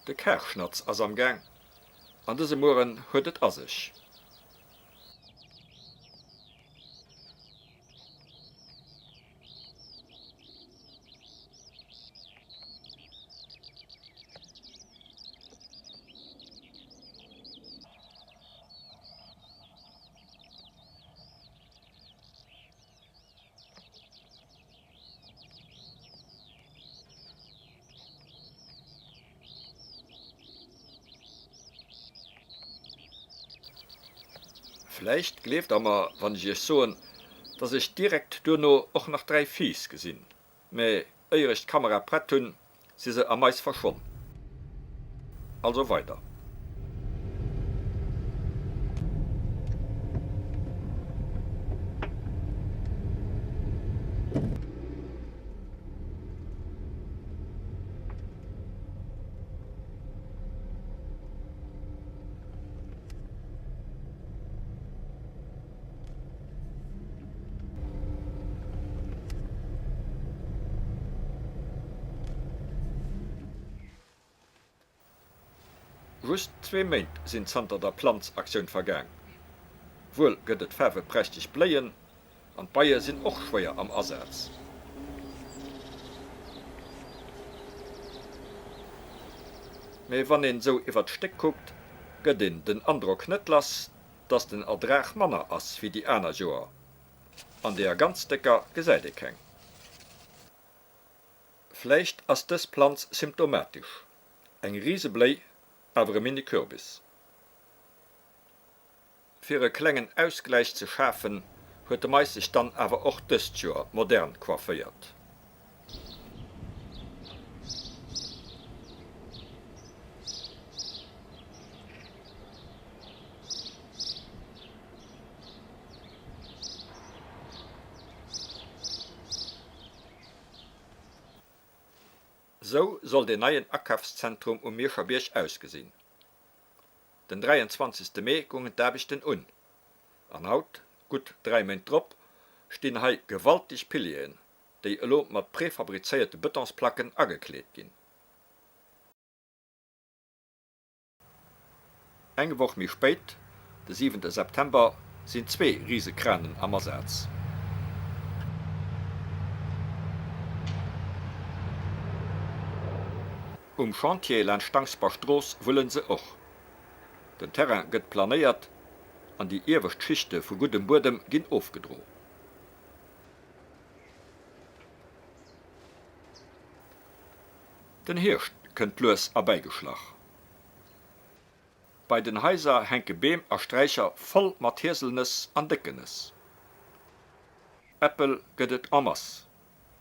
De Karschnatz ass am Gaang an dëse Mueren huet et a sech. Vläicht gleeft der mer, wann ech iech soen, dass ech direkt duerno och nach 3 Fiiss gesinn, mä éier ech d'Kamera prett hunn, si se am Eis verschwonn. Also weider. Just zwee Méint sinn zanter der Planzaktioun vergaang. Wuel gëtt et faarweprächteg Bléien an d'Beie sinn och schwéier am Asaz. Mee wann een sou iwwer d'Stéck kuckt, gëtt een den Androck net lass, dass den Ertrag manner ass wéi déi aner Joer. An deeër ganz décker gesäit ee keng. Vläicht ass dës Planz symptomatesch, eng Risebléi, awer e Mini-Kürbis. Fir e klengen Ausgläich ze schafen, huet de Mais sech dann awer och dëst Joer modern coifféiert. Sou soll deen neien Akafszentrum um Mierscher Bierg ausgesinn. Den 23. Mee goungen d'Aarbechten un an haut, gutt 3 Méint drop, stinn hei gewaltig Pilieren, déi elo mat prefabrizéierte Betonsplacken agekleet ginn. Eng Woch méi spéit, de siwente September, sinn zwee Risekranen am Asaz. Um Chantier laanscht d'Angsber Strooss wullen se och. Den Terrain gëtt planéiert an déi iewescht Schichte vu guddem Buedem ginn ofgedro. Den Hierscht kënnt lues erbäigeschlach. Bei den Haiser hänke Beem a Straicher voll mat Hieselnëss an décken Nëss. Äppel gëtt et en masse,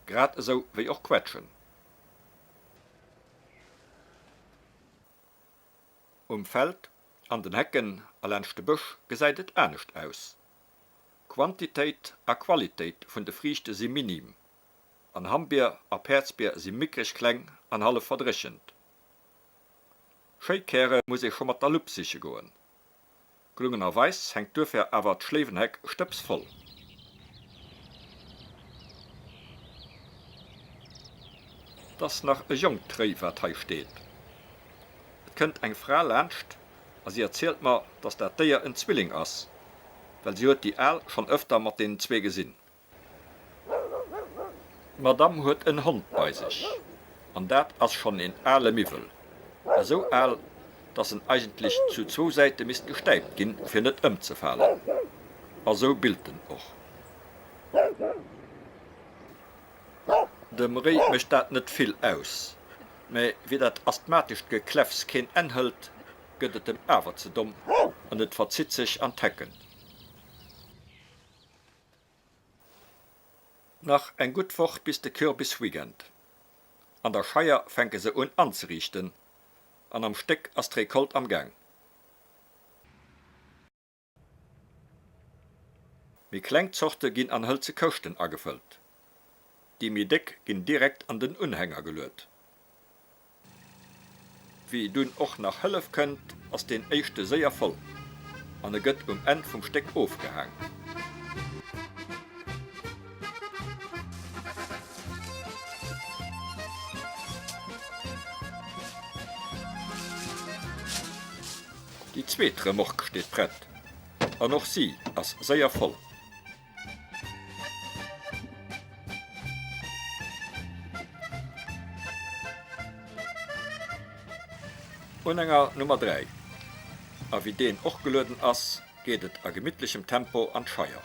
grad esou wéi och Quetschen. Um Feld, an den Hecken a laanscht de Bësch gesäit et anescht aus. Quantitéit a Qualitéit vun de Friichte si minim, an Hammbier a Päerdsbier si mickreg kleng an hallef verdréchent. Schéi Käre muss ee scho mat der Lupp siche goen. Gelungenerweis hänkt duerfir awer d'Schléiwenheck stëbsvoll. 't ass nach e jonkt Réi wat hei steet. Et kënnt eng Fra laanscht a si erzielt mer, dass dat Déier en Zwilling ass, well si huet déi al schonn ëfter mat deenen zwee gesinn. D'Madame huet en Hond bei sech, an dat ass schonn een ale Miwwel, esou al, dass en eigentlech zu zwou Säite misst gestäipt ginn, fir net ëmzefalen. A sou billt en och. Dem Réi mécht dat net vill aus, mä wéi dat asthmatescht Gekläffs keen Enn hëlt, gëtt et em awer ze domm an et verzitt sech an d'Hecken. Nach eng gutt Woch bis de Kürbisweekend. An der Scheier fänke se un anzeriichten an am Stéck ass d'Recolte am Gaang. Méi kleng Zorte ginn an hëlze Këschten agefëllt, déi méi déck ginn direkt an den Unhänger geluet. Wéi dunn och nach Hëllef kënnt, ass deen éischte séier voll an e gëtt um Enn vum Stéck ofgehaang. Déi zweet Remorque steet prett an och si ass séier voll. Unhänger Nummer 3, a wéi deen och gelueden ass, geet et a gemittlechem Tempo an d'Scheier.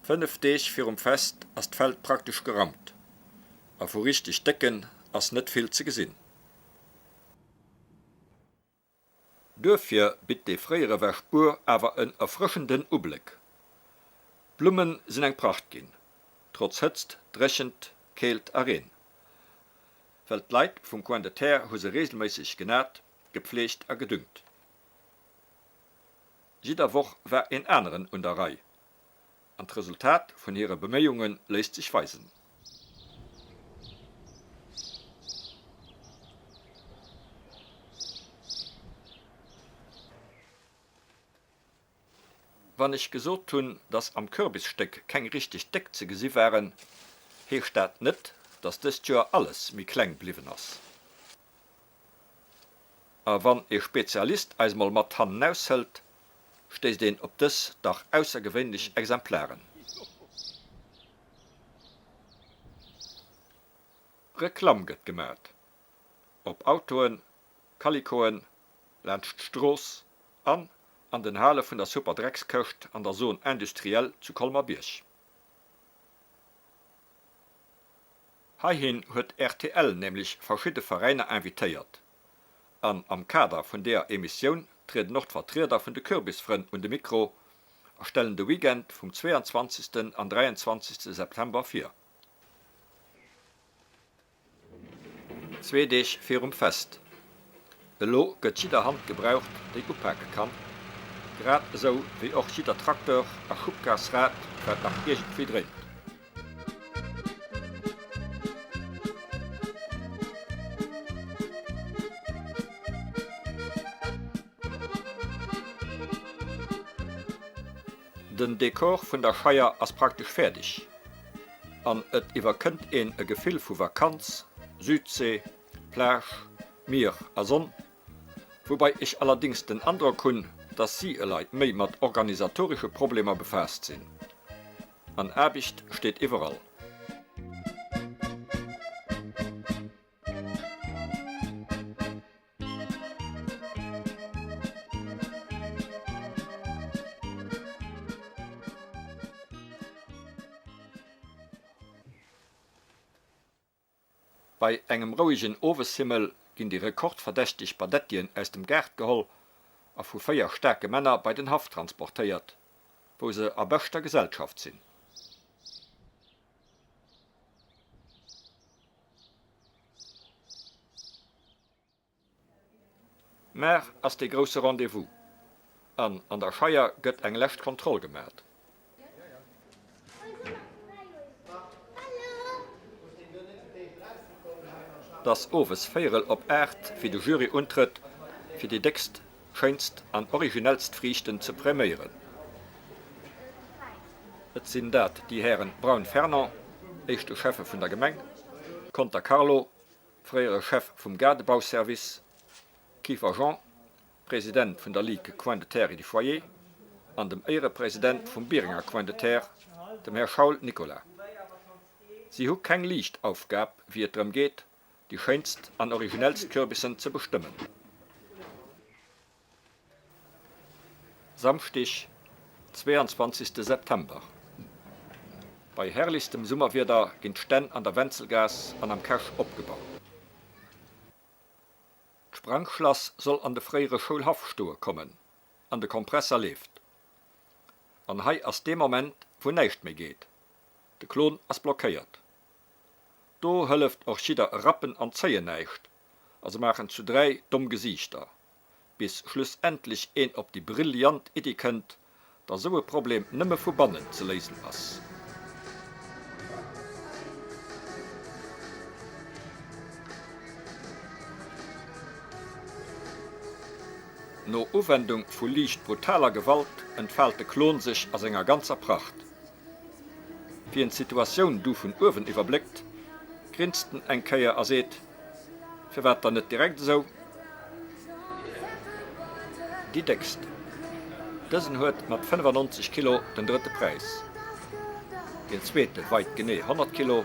Fënnef Deeg virum Fest ass d'Feld praktesch geraumt a vu richteg décken ass net vill ze gesinn. Duerfir bitt dee fréiere Wäschbuer awer en erfrëschenden Ubléck. D'Blumme sinn eng Pracht ginn, trotz Hëtzt, Dréchent, Keelt a Reen. Well d'Leit vum Coin de Terre hu se reegelméisseg genat, gepfleegt a gedüngt. Jidder Woch war een aneren un der Rei, an d'Resultat vun hire Beméiunge léisst sech weisen. Wann ech gesot hunn, dass am Kürbisstéck keng richteg Déckt ze gesi waren, heescht dat net, dass dëst Joer alles méi kleng bliwwen ass. A wann e Spezialist eis mol mat hannenaus hëlt, stéisst een op dës dach aussergewéinlech Exemplaren. Reklamm gëtt gemat. Op Autoen, Kalikoen, laanscht d'Strooss an an den Hale vun der Superdreckskëscht an der Zone industrielle zu Colmer-Bierg. Heihin huet rtl nämlech verschidde Veräiner invitéiert an am Kader vun deeër Emissioun trieden och d'Vertrieder vun de Kürbisfrënn un de Mikro a stellen de Weekend vum 22. An 23. September vir. Zwee Deeg virum Fest. Elo gëtt jidder Hand gebraucht, déi upake kann, grad esou wéi och jidder Tracteur a Schubkarsrad, wat nach iergendwéi dréint. Den Dekor vun der Scheier ass praktesch fäerdeg an et iwwerkënnt een e Gefill vu Vakanz, Südsee, Plage, Mier a Sonn, woubai ech allerdings den Androck hunn, dass si elei méi mat organisatoresche Problemer befaasst sinn. An Aarbecht steet iwwerall. Bei engem rouegen Oweshimmel ginn déi rekordverdächteg Badettien aus dem Gaart geholl a vu 4 staarke Männer bei den Haff transportéiert, wou se a beschter Gesellschaft sinn. Mar ass dee grousse Rendez-vous an an der Scheier gëtt eng lescht Kontroll gemat. 't ass owes véierel op 8 wéi de Jury untrëtt fir déi déckst, schéinst an originellst Friichten ze präméieren. Et sinn dat déi Hären Braun Fernand, éischte Schäffe vun der Gemeng, Conter Carlo, fréiere Chef vum Gaardebauservice, Kieffer Jean, President vun der Ligue Coin de Terre et du Foyer, an dem Éierepresident vum Bierenger Coin de Terre, dem Här Schaul Nicolas. Si hu keng liicht Aufgab, wéi et drëm geet, déi schéinst an originellst Kürbissen ze bestëmmen. Samschdeg, 22 September, Bei herrlichstem Summerwieder ginn d'Stänn an der Wenzelgaass an am Cache opgebaut. D'Sprangschlass soll an de fréiere Schoulhaff stoe kommen an de Kompresser leeft. An hei ass dee Moment, wou näischt méi geet, de Klon ass blockéiert. Do hëlleft och jidder Rappen an Zéien näischt a se maachen zu 3 domm Gesiichter. bis schlussendlech een op déi brillant Iddi kënnt, datt esou e Problem nëmme vu bannen ze léisen ass. No Uwendung vu liicht brutaler Gewalt entfaalt de Klon sech a senger ganzer Pracht. Wien d'Situatioun du vun uewen iwwerbléckt, grinst en eng Kéier a seet, Firwat dann net direkt esou? Déi déckst. Dësen huet mat 95 Kilo den drëtte Präis. Deen zweete weit genee 100 Kilo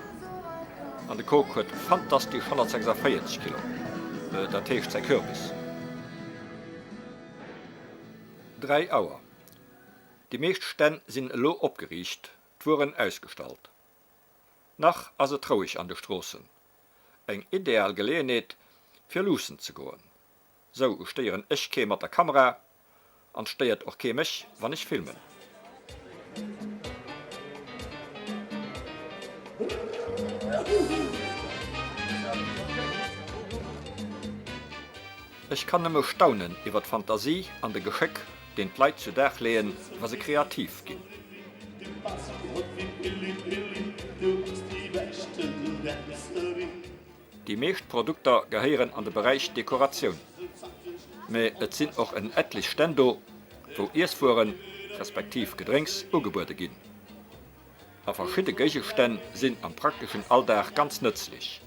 an de Kok huet fantastesch 146 Kilo, dat heescht säi Kürbis. 3 Auer. Déi meescht Stänn sinn elo opgeriicht, d'Wueren ausgestallt. Nach ass et roueg an de Stroossen. Eng ideal Geleeënheet fir luussen ze goen. Sou stéieren ech kee mat der Kamera an stéiert och kee mech wann ech filmen. Ech kann nëmme staunen iwwer d'Fantasie an de Geschéck deen d'Leit zu Dag leeën wa se kreativ ginn. Déi meescht Produkter gehéieren an de Beräich Dekoratioun, mä et sinn och en etlech Stänn do, wou Iesswueren, respektiv Gedrénks ugebuede ginn. A verschidde Géigestänn sinn am prakteschen Alldag ganz nëtzlech.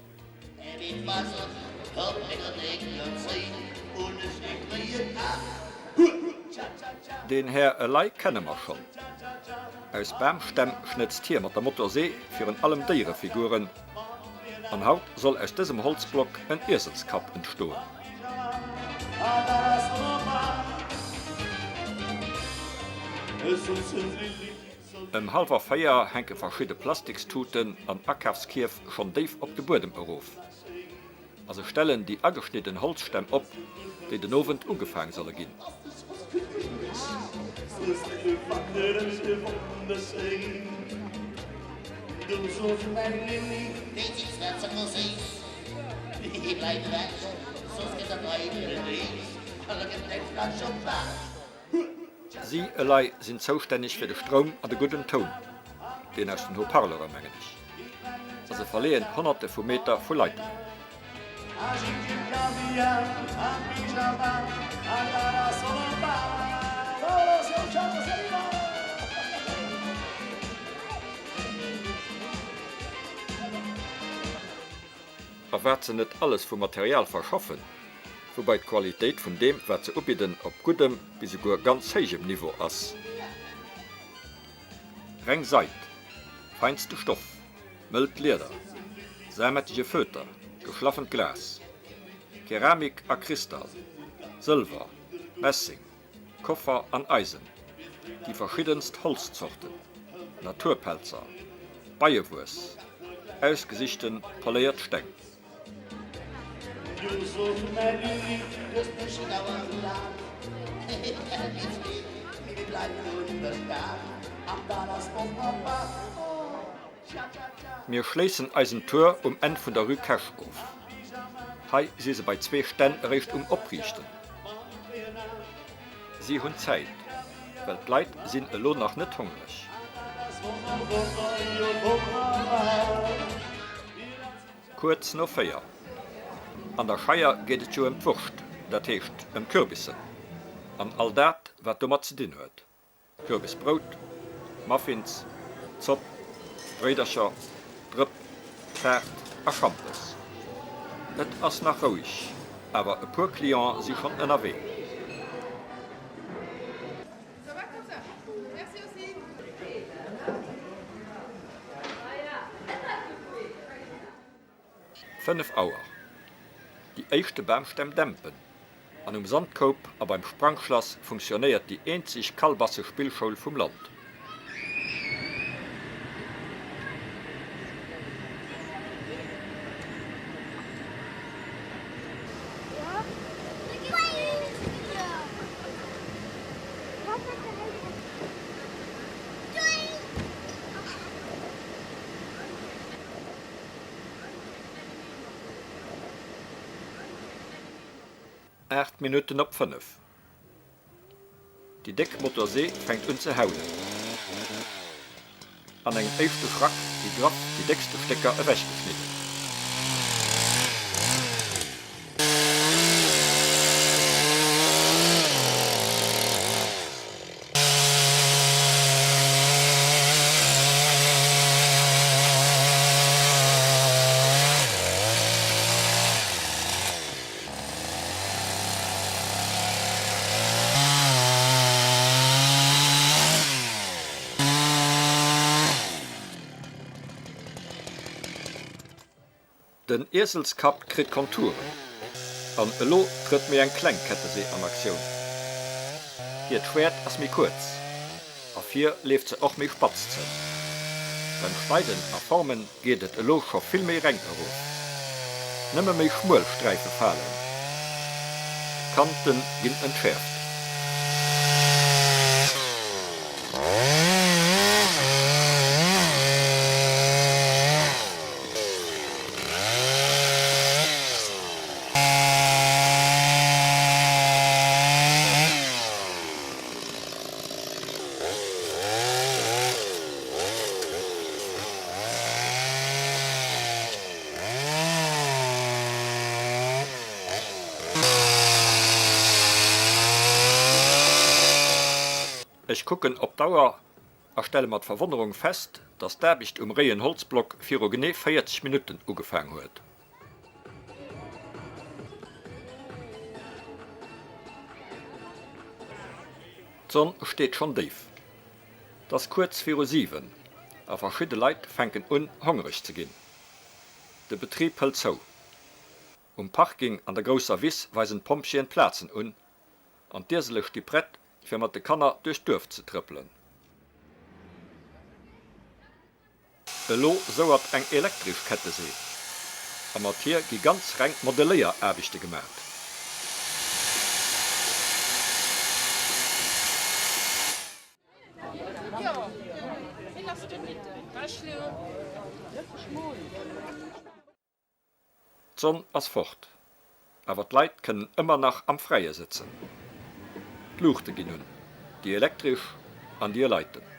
Deen Här elei kenne mer schonn. Aus Bamstämm schnëtzt hie mat der Motorsee virun allem Déierefiguren. An haut soll aus dësem Holzblock en Ieselskapp entstoen. Ëm hallwer 4 hänke verschidde Plastikstuten an Akafskierf schonn déif op de Buedem erof a se stellen déi ageschnidden Holzstämm op, déi den Owend ugefaang solle ginn. Si elei sinn zoustänneg fir de Stroum an de gudden Toun, deen aus den Haut-Parleuren, mengen ech, a se verleeën Honnerte vu Meter vu Leitungen. A wat se net alles vu Material verschaffen, woubai d'Qualitéit vun deem wat se ubidden op guddem bis esouguer ganz héijem Niveau ass. Reng Seid, feinste Stoff, mëllt Lieder, samettege Feuter, geschlaffent Glas, Keramik a Kristall, Sëlwer, Messing, Koffer an Eisen, déi verschiddenst Holzzorten, Naturpelzer, Beiewuess, ausgesichten poléiert Steng. Mir schléissen eisen Tour um Enn vun der Rue Cash of. Hei si se bei zwee Stänn eréischt um Opriichten. Si hunn Zäit, well d'Leit sinn elo nach net hongreg. Kuerz no 4. An der Scheier geet et jo ëm d'Wurscht, dat heescht ëm d'Kürbissen an all dat, wat domat ze dinn huet. Kürbisbrout, Muffins, Zopp, Bréidercher, Drëpp, Taart a Schampes. Et ass nach roueg, awer e puer Cliente si schonn ënnerwee. 5 Auer, Déi éischte Bamstämm dämpen, an um Sandkoup a beim Sprangschlass funktionéiert déi eenzeg Kalbasse-Spillschoul vum Land. Aacht Minutten op 5. Déi déck Motorsee fänkt un ze haulen. An engem éischte Schrack gi graff déi déckste Stécker ewechgeschnidden. Den Ieselskapp kritt Konturen. An elo trëtt méi eng kleng Kettesee an Aktioun. Hiert Schwäert ass méi kuerz, a vir leeft se och méi spatz zou. Beim Schneiden a Formen geet et elo scho vill méi reng erof. Nëmme méi schmuel Sträife falen. D'Kante ginn entschäerft. Ech kucken op d'Auer a stelle mat Verwonnerung fest, dass d'Aarbecht um réien Holzblock viru genee 40 Minutten ugefaang huet. D'Sonn steet schonn déif. 't ass kuerz viru 7 a verschidde Leit fänken un, hongereg ze ginn. De Betrib hëlt zou. Um Parking an der grousser Wiss weisen d'Pompjeeën d'Plazen un an d'Iesele sti prett, fir mat de Kanner duerch d'Duerf ze trëppelen. Elo souert eng elektresch Kettesee a mat hir gi ganz reng Modelléieraarbechte gemat. D'Sonn ass fort, awer d'Leit kënnen ëmmer nach am Fräie sëtzen. D'Luuchte ginn un, déi elektresch an déi eleiten.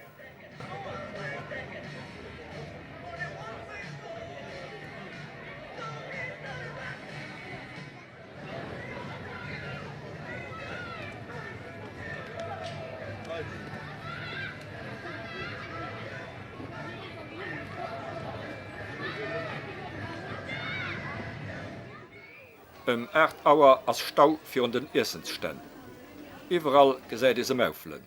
Ëm 8 Auer ass Stau virun den Iessensstänn. Iwwerall gesäit ee se maufelen.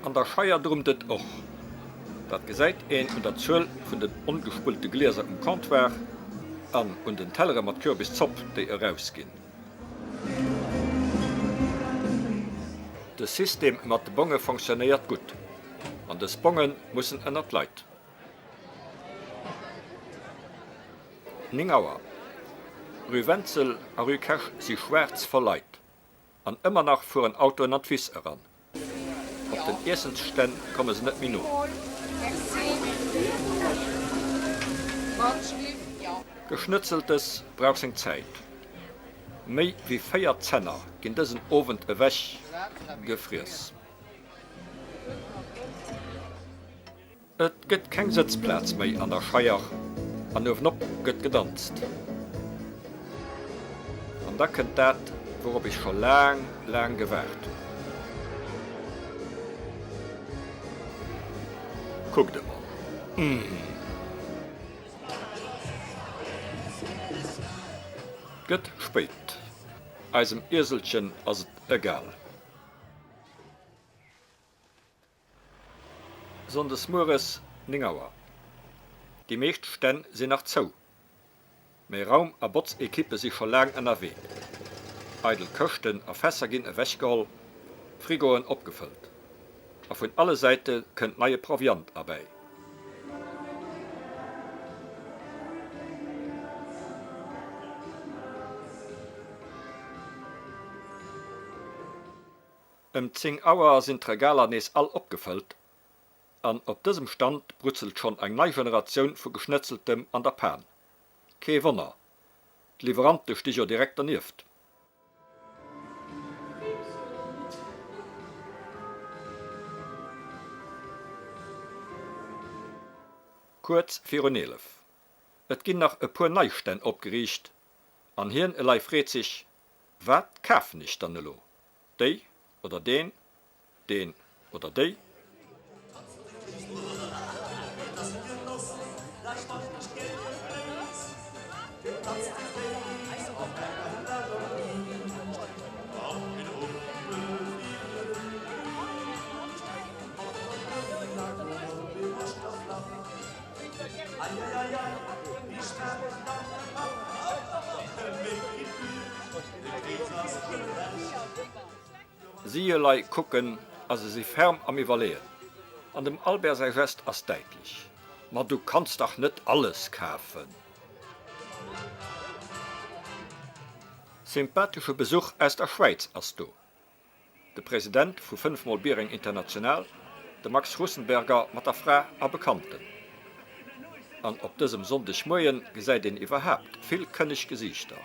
An der Scheier drummt et och. Dat gesäit een un der Zuel vun den ongespullte Glieser um Comptoir an un den Tellere mat Kürbiszopp, déi erausginn. De System mat de Bonge fonctionnéiert gutt an dës Bonge mussen ënnert d'Leit. 9 Auer, Rue Wenzel a Rue Kersch si schwaarz voll Leit. An ëmmer nach fueren Autoen an d'Wiss eran. Op den Iessensstänn komme se net méi no. Geschnëtzeltes brauch seng Zäit. Méi wéi 4 Zänner ginn dësen Owend ewech gefriess. Et gëtt keng Sëtzplaz méi an der Scheier an uewenop gëtt gedanzt. An da kënnt dat, wourop ech scho laang, laang gewaart hunn. Kuckt emol, Mmh! Gëtt spéit. Eisem Ieselchen ass et egal. Sonndes mueres 9 Auer. Déi meescht Stänn sinn nach zou, mee Raum a Botzekippe si scho laang ënnerwee. Eidel Këschten a Fässer ginn ewechgeholl, Frigoen opgefëllt. A vun alle Säite kënnt neie Proviant erbäi. Ëm 10 Auer sinn d'Regaler nees all opgefëllt an op dësem Stand brutzelt schonn eng nei Generatioun vu Geschnëtzeltem an der Pan. Kee Wonner, d'Liwwerante sti jo direkt dernieft. Kuerz virun 11. Et ginn nach e puer nei Stänn opgeriicht an hien elei freet sech, Wat kafen ech dann elo? Déi oder deen, deen oder déi? Si elei kucken a se si ferm am Iwwerleeën. An dem Albert säi Gest ass däitlech, Ma du kanns dach net alles kafen! Sympathesche Besuch aus der Schwäiz ass do. De President vu 5 mol Biereng International, de Max Russenberger mat der Fra a Bekannten. An op dësem Sonndegmoien gesäit een iwwerhaapt vill kënneg Gesiichter.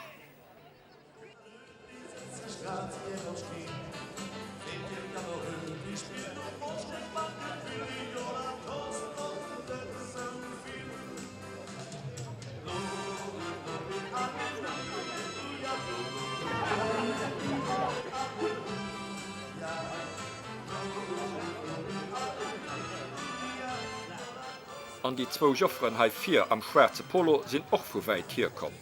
An déi zwou Jofferen hei vir am schwaarze Polo sinn och vu wäit hier komm.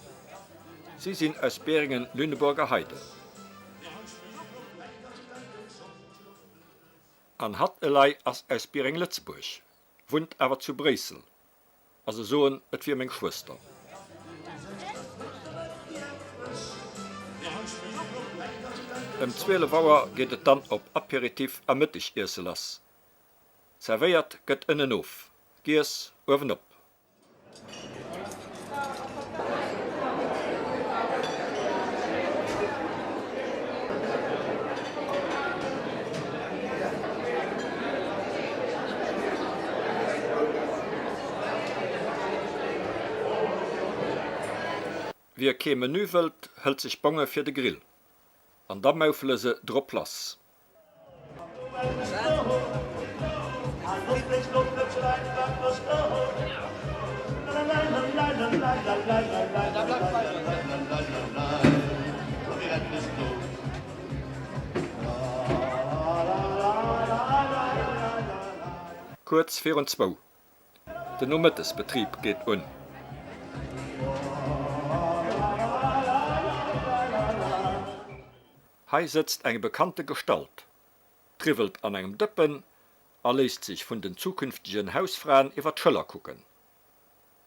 Si sinn aus Beringen-Lüneburger Heide. An hatt elei ass aus Biereng-Lëtzebuerg, wunnt awer zu Bréissel. A se soen, et wier meng Schwëster. Ëm 12 Auer geet et dann op Aperitif a Mëttegiesse lass. Zerwéiert gëtt ënnenof, giess uewenop. Wie kee Menü wëllt, hëlt sech Bonge fir de Grill an da maufele se drop lass. Kuerz virun zwou, Den Nomëttesbetrib geet un. Hei sëtzt eng bekannte Gestalt, triwwelt an engem Dëppen a léisst sech vun den zukünftegen Hausfraen iwwer d'Schëller kucken.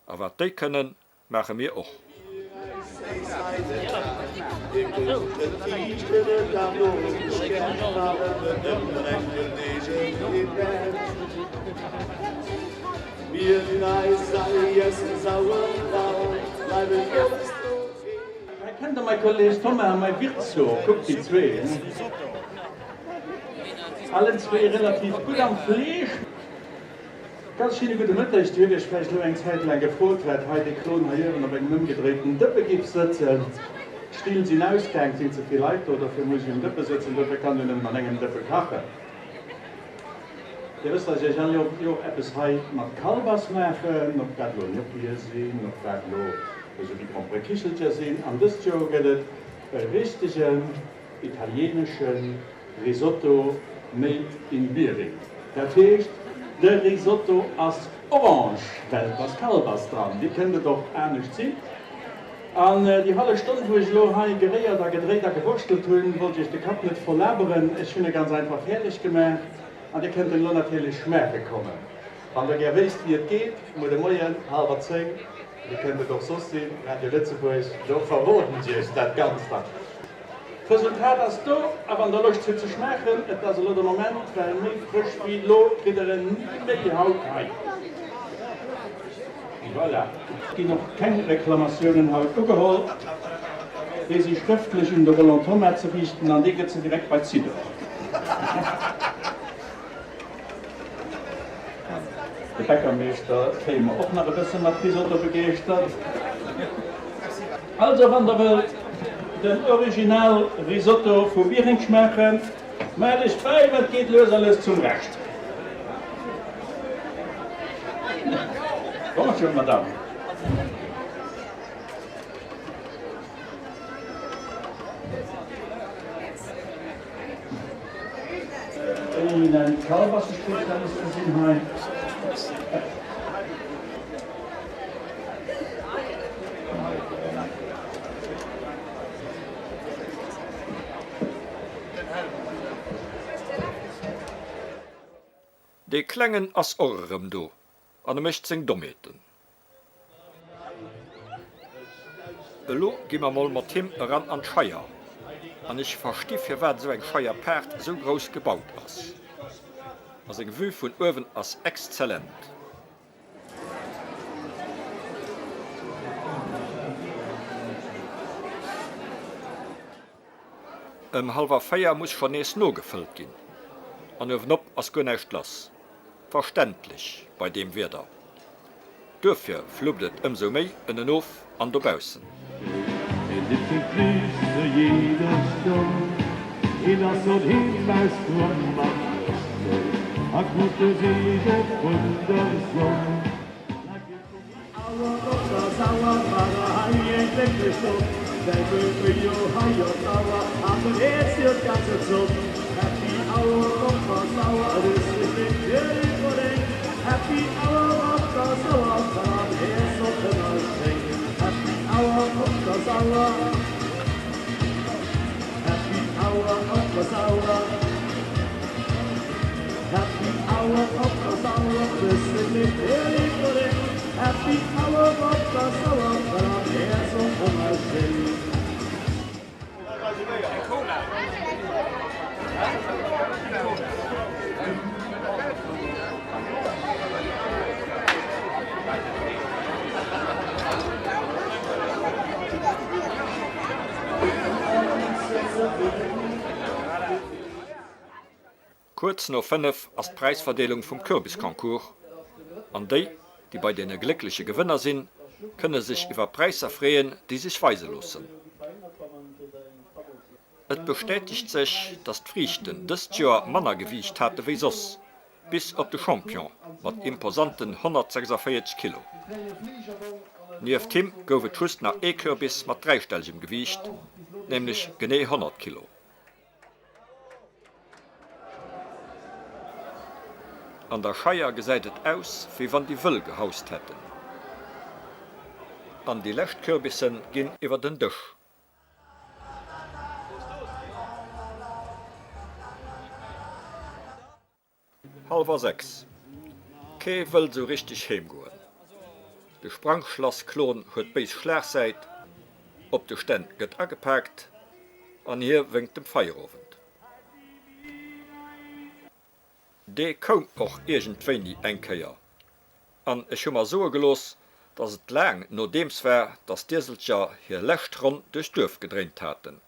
A wat déi kënnen, maache mir och. Hei kennt der mei Kolleg Thomas a mei Wirtzo, kuckt déi zwee, allen zwee relativ gutt am Fleesch. Ganz schéine gudde Mëtteg. Dir hutt Iech vläicht elo eng Zäit laang gefrot, wat hei dee Klon hei uewen op engem ëmgedréiten Dëppe giff sëtzen. D'Still sinn ausgaang, et sinn ze vill Leit do, dofir muss ech um Dëppe sëtzen, dofir kann ech nëmmen an engem Dëppe kachen. Dir wësst, dass ech all Joer eppes hei mat Kalbass maachen, ob dat elo Gnocchie sinn, ob dat elo esou wéi Gromperekichelcher sinn. An dëst Joer gëtt et e richtegen italieenesche Risotto made in Biereng. Dat heescht, de Risotto ass orange, well et ass Kalbass dran. Wéi kënnt et och anescht sinn? An déi hallef Stonn, wou ech elo hei geréiert a gedréit a gewurschtelt hunn, wollt ech iech de Kapp net voll laberen. Ech hunn e ganz einfach fäerdeg gemaach an dir kënnt en elo natierlech schmaache kommen. Wann der gär wéisst, wéi et geet, muer de Moien hallwer 10, Dir kënnt et och soss sinn, Radio Lëtzebuerg, do verroden ech iech dat Ganzt dann. D'Resultat ass do, a wann der Loscht hutt ze schmaachen, et ass elo de Moment, well méi frësch wéi elo kritt der en ni méi haut hei. Voilà. Et ginn och keng Reklamatiounen haut ugeholl. Déi si schrëftlech un de Roland Thoma ze riichten an dee gëtt se direkt bei d'Sidor. De Bäckermeeschter kréie mer och nach e bësse mat Risotto begeeschtert. Also wann der wëllt den Original Risotto vu Biereng schmaachen, mellt iech bäi, wat geet lues a lues zum Rescht. Bonjour Madame. Eminent Kalbassespezialiste sinn hei. Dee Klengen ass och erëm do an e mécht seng Dommheeten. Elo gi mer mol mat him eran an d'Scheier, an ech versti firwat esou eng Scheierpaart esou grouss gebaut ass. A seng Vue vun uewen ass exzellent. Ëm hallwer 4 muss schonn nees nogefëllt ginn, an uewenop ass guer näischt lass. Verständlech bei deem Wieder. Duerfir fluppt et ëmsou méi ënnenof an dobaussen. Kuerz no 5 ass d'Präisverdeelung vum Kürbisconcours an déi, déi bei deene gléckleche Gewënner sinn, kënne sech iwwer Präisser freeën, déi sech weise loossen. Et bestätegt sech, datt d'Friichten dëst Joer manner Gewiicht hate wéi soss, bis op de Champion mat imposanten 146 Kilo. Nieft him gouf et just nach ee Kürbis mat dräistellegem Gewiicht, nämlech genee 100 Kilo. An der Scheier gesäit et aus, wéi wann déi Wëll gehaust hätten. An déi lescht Kürbissen ginn iwwer den Dësch. Hallwer 6. Kee wëllt esou richteg heem goen. De Sprangschlass-Klon huet d'béis Schlagsäit, op de Stänn gëtt agepaakt an hie wénkt dem Feierowend. Dee koum och iergendwéini eng Kéier an ech hu mer soe gelooss, datt et laang nodeems war, datt d'Ieselcher hir lescht Ronn duerch d'Duerf gedréint haten.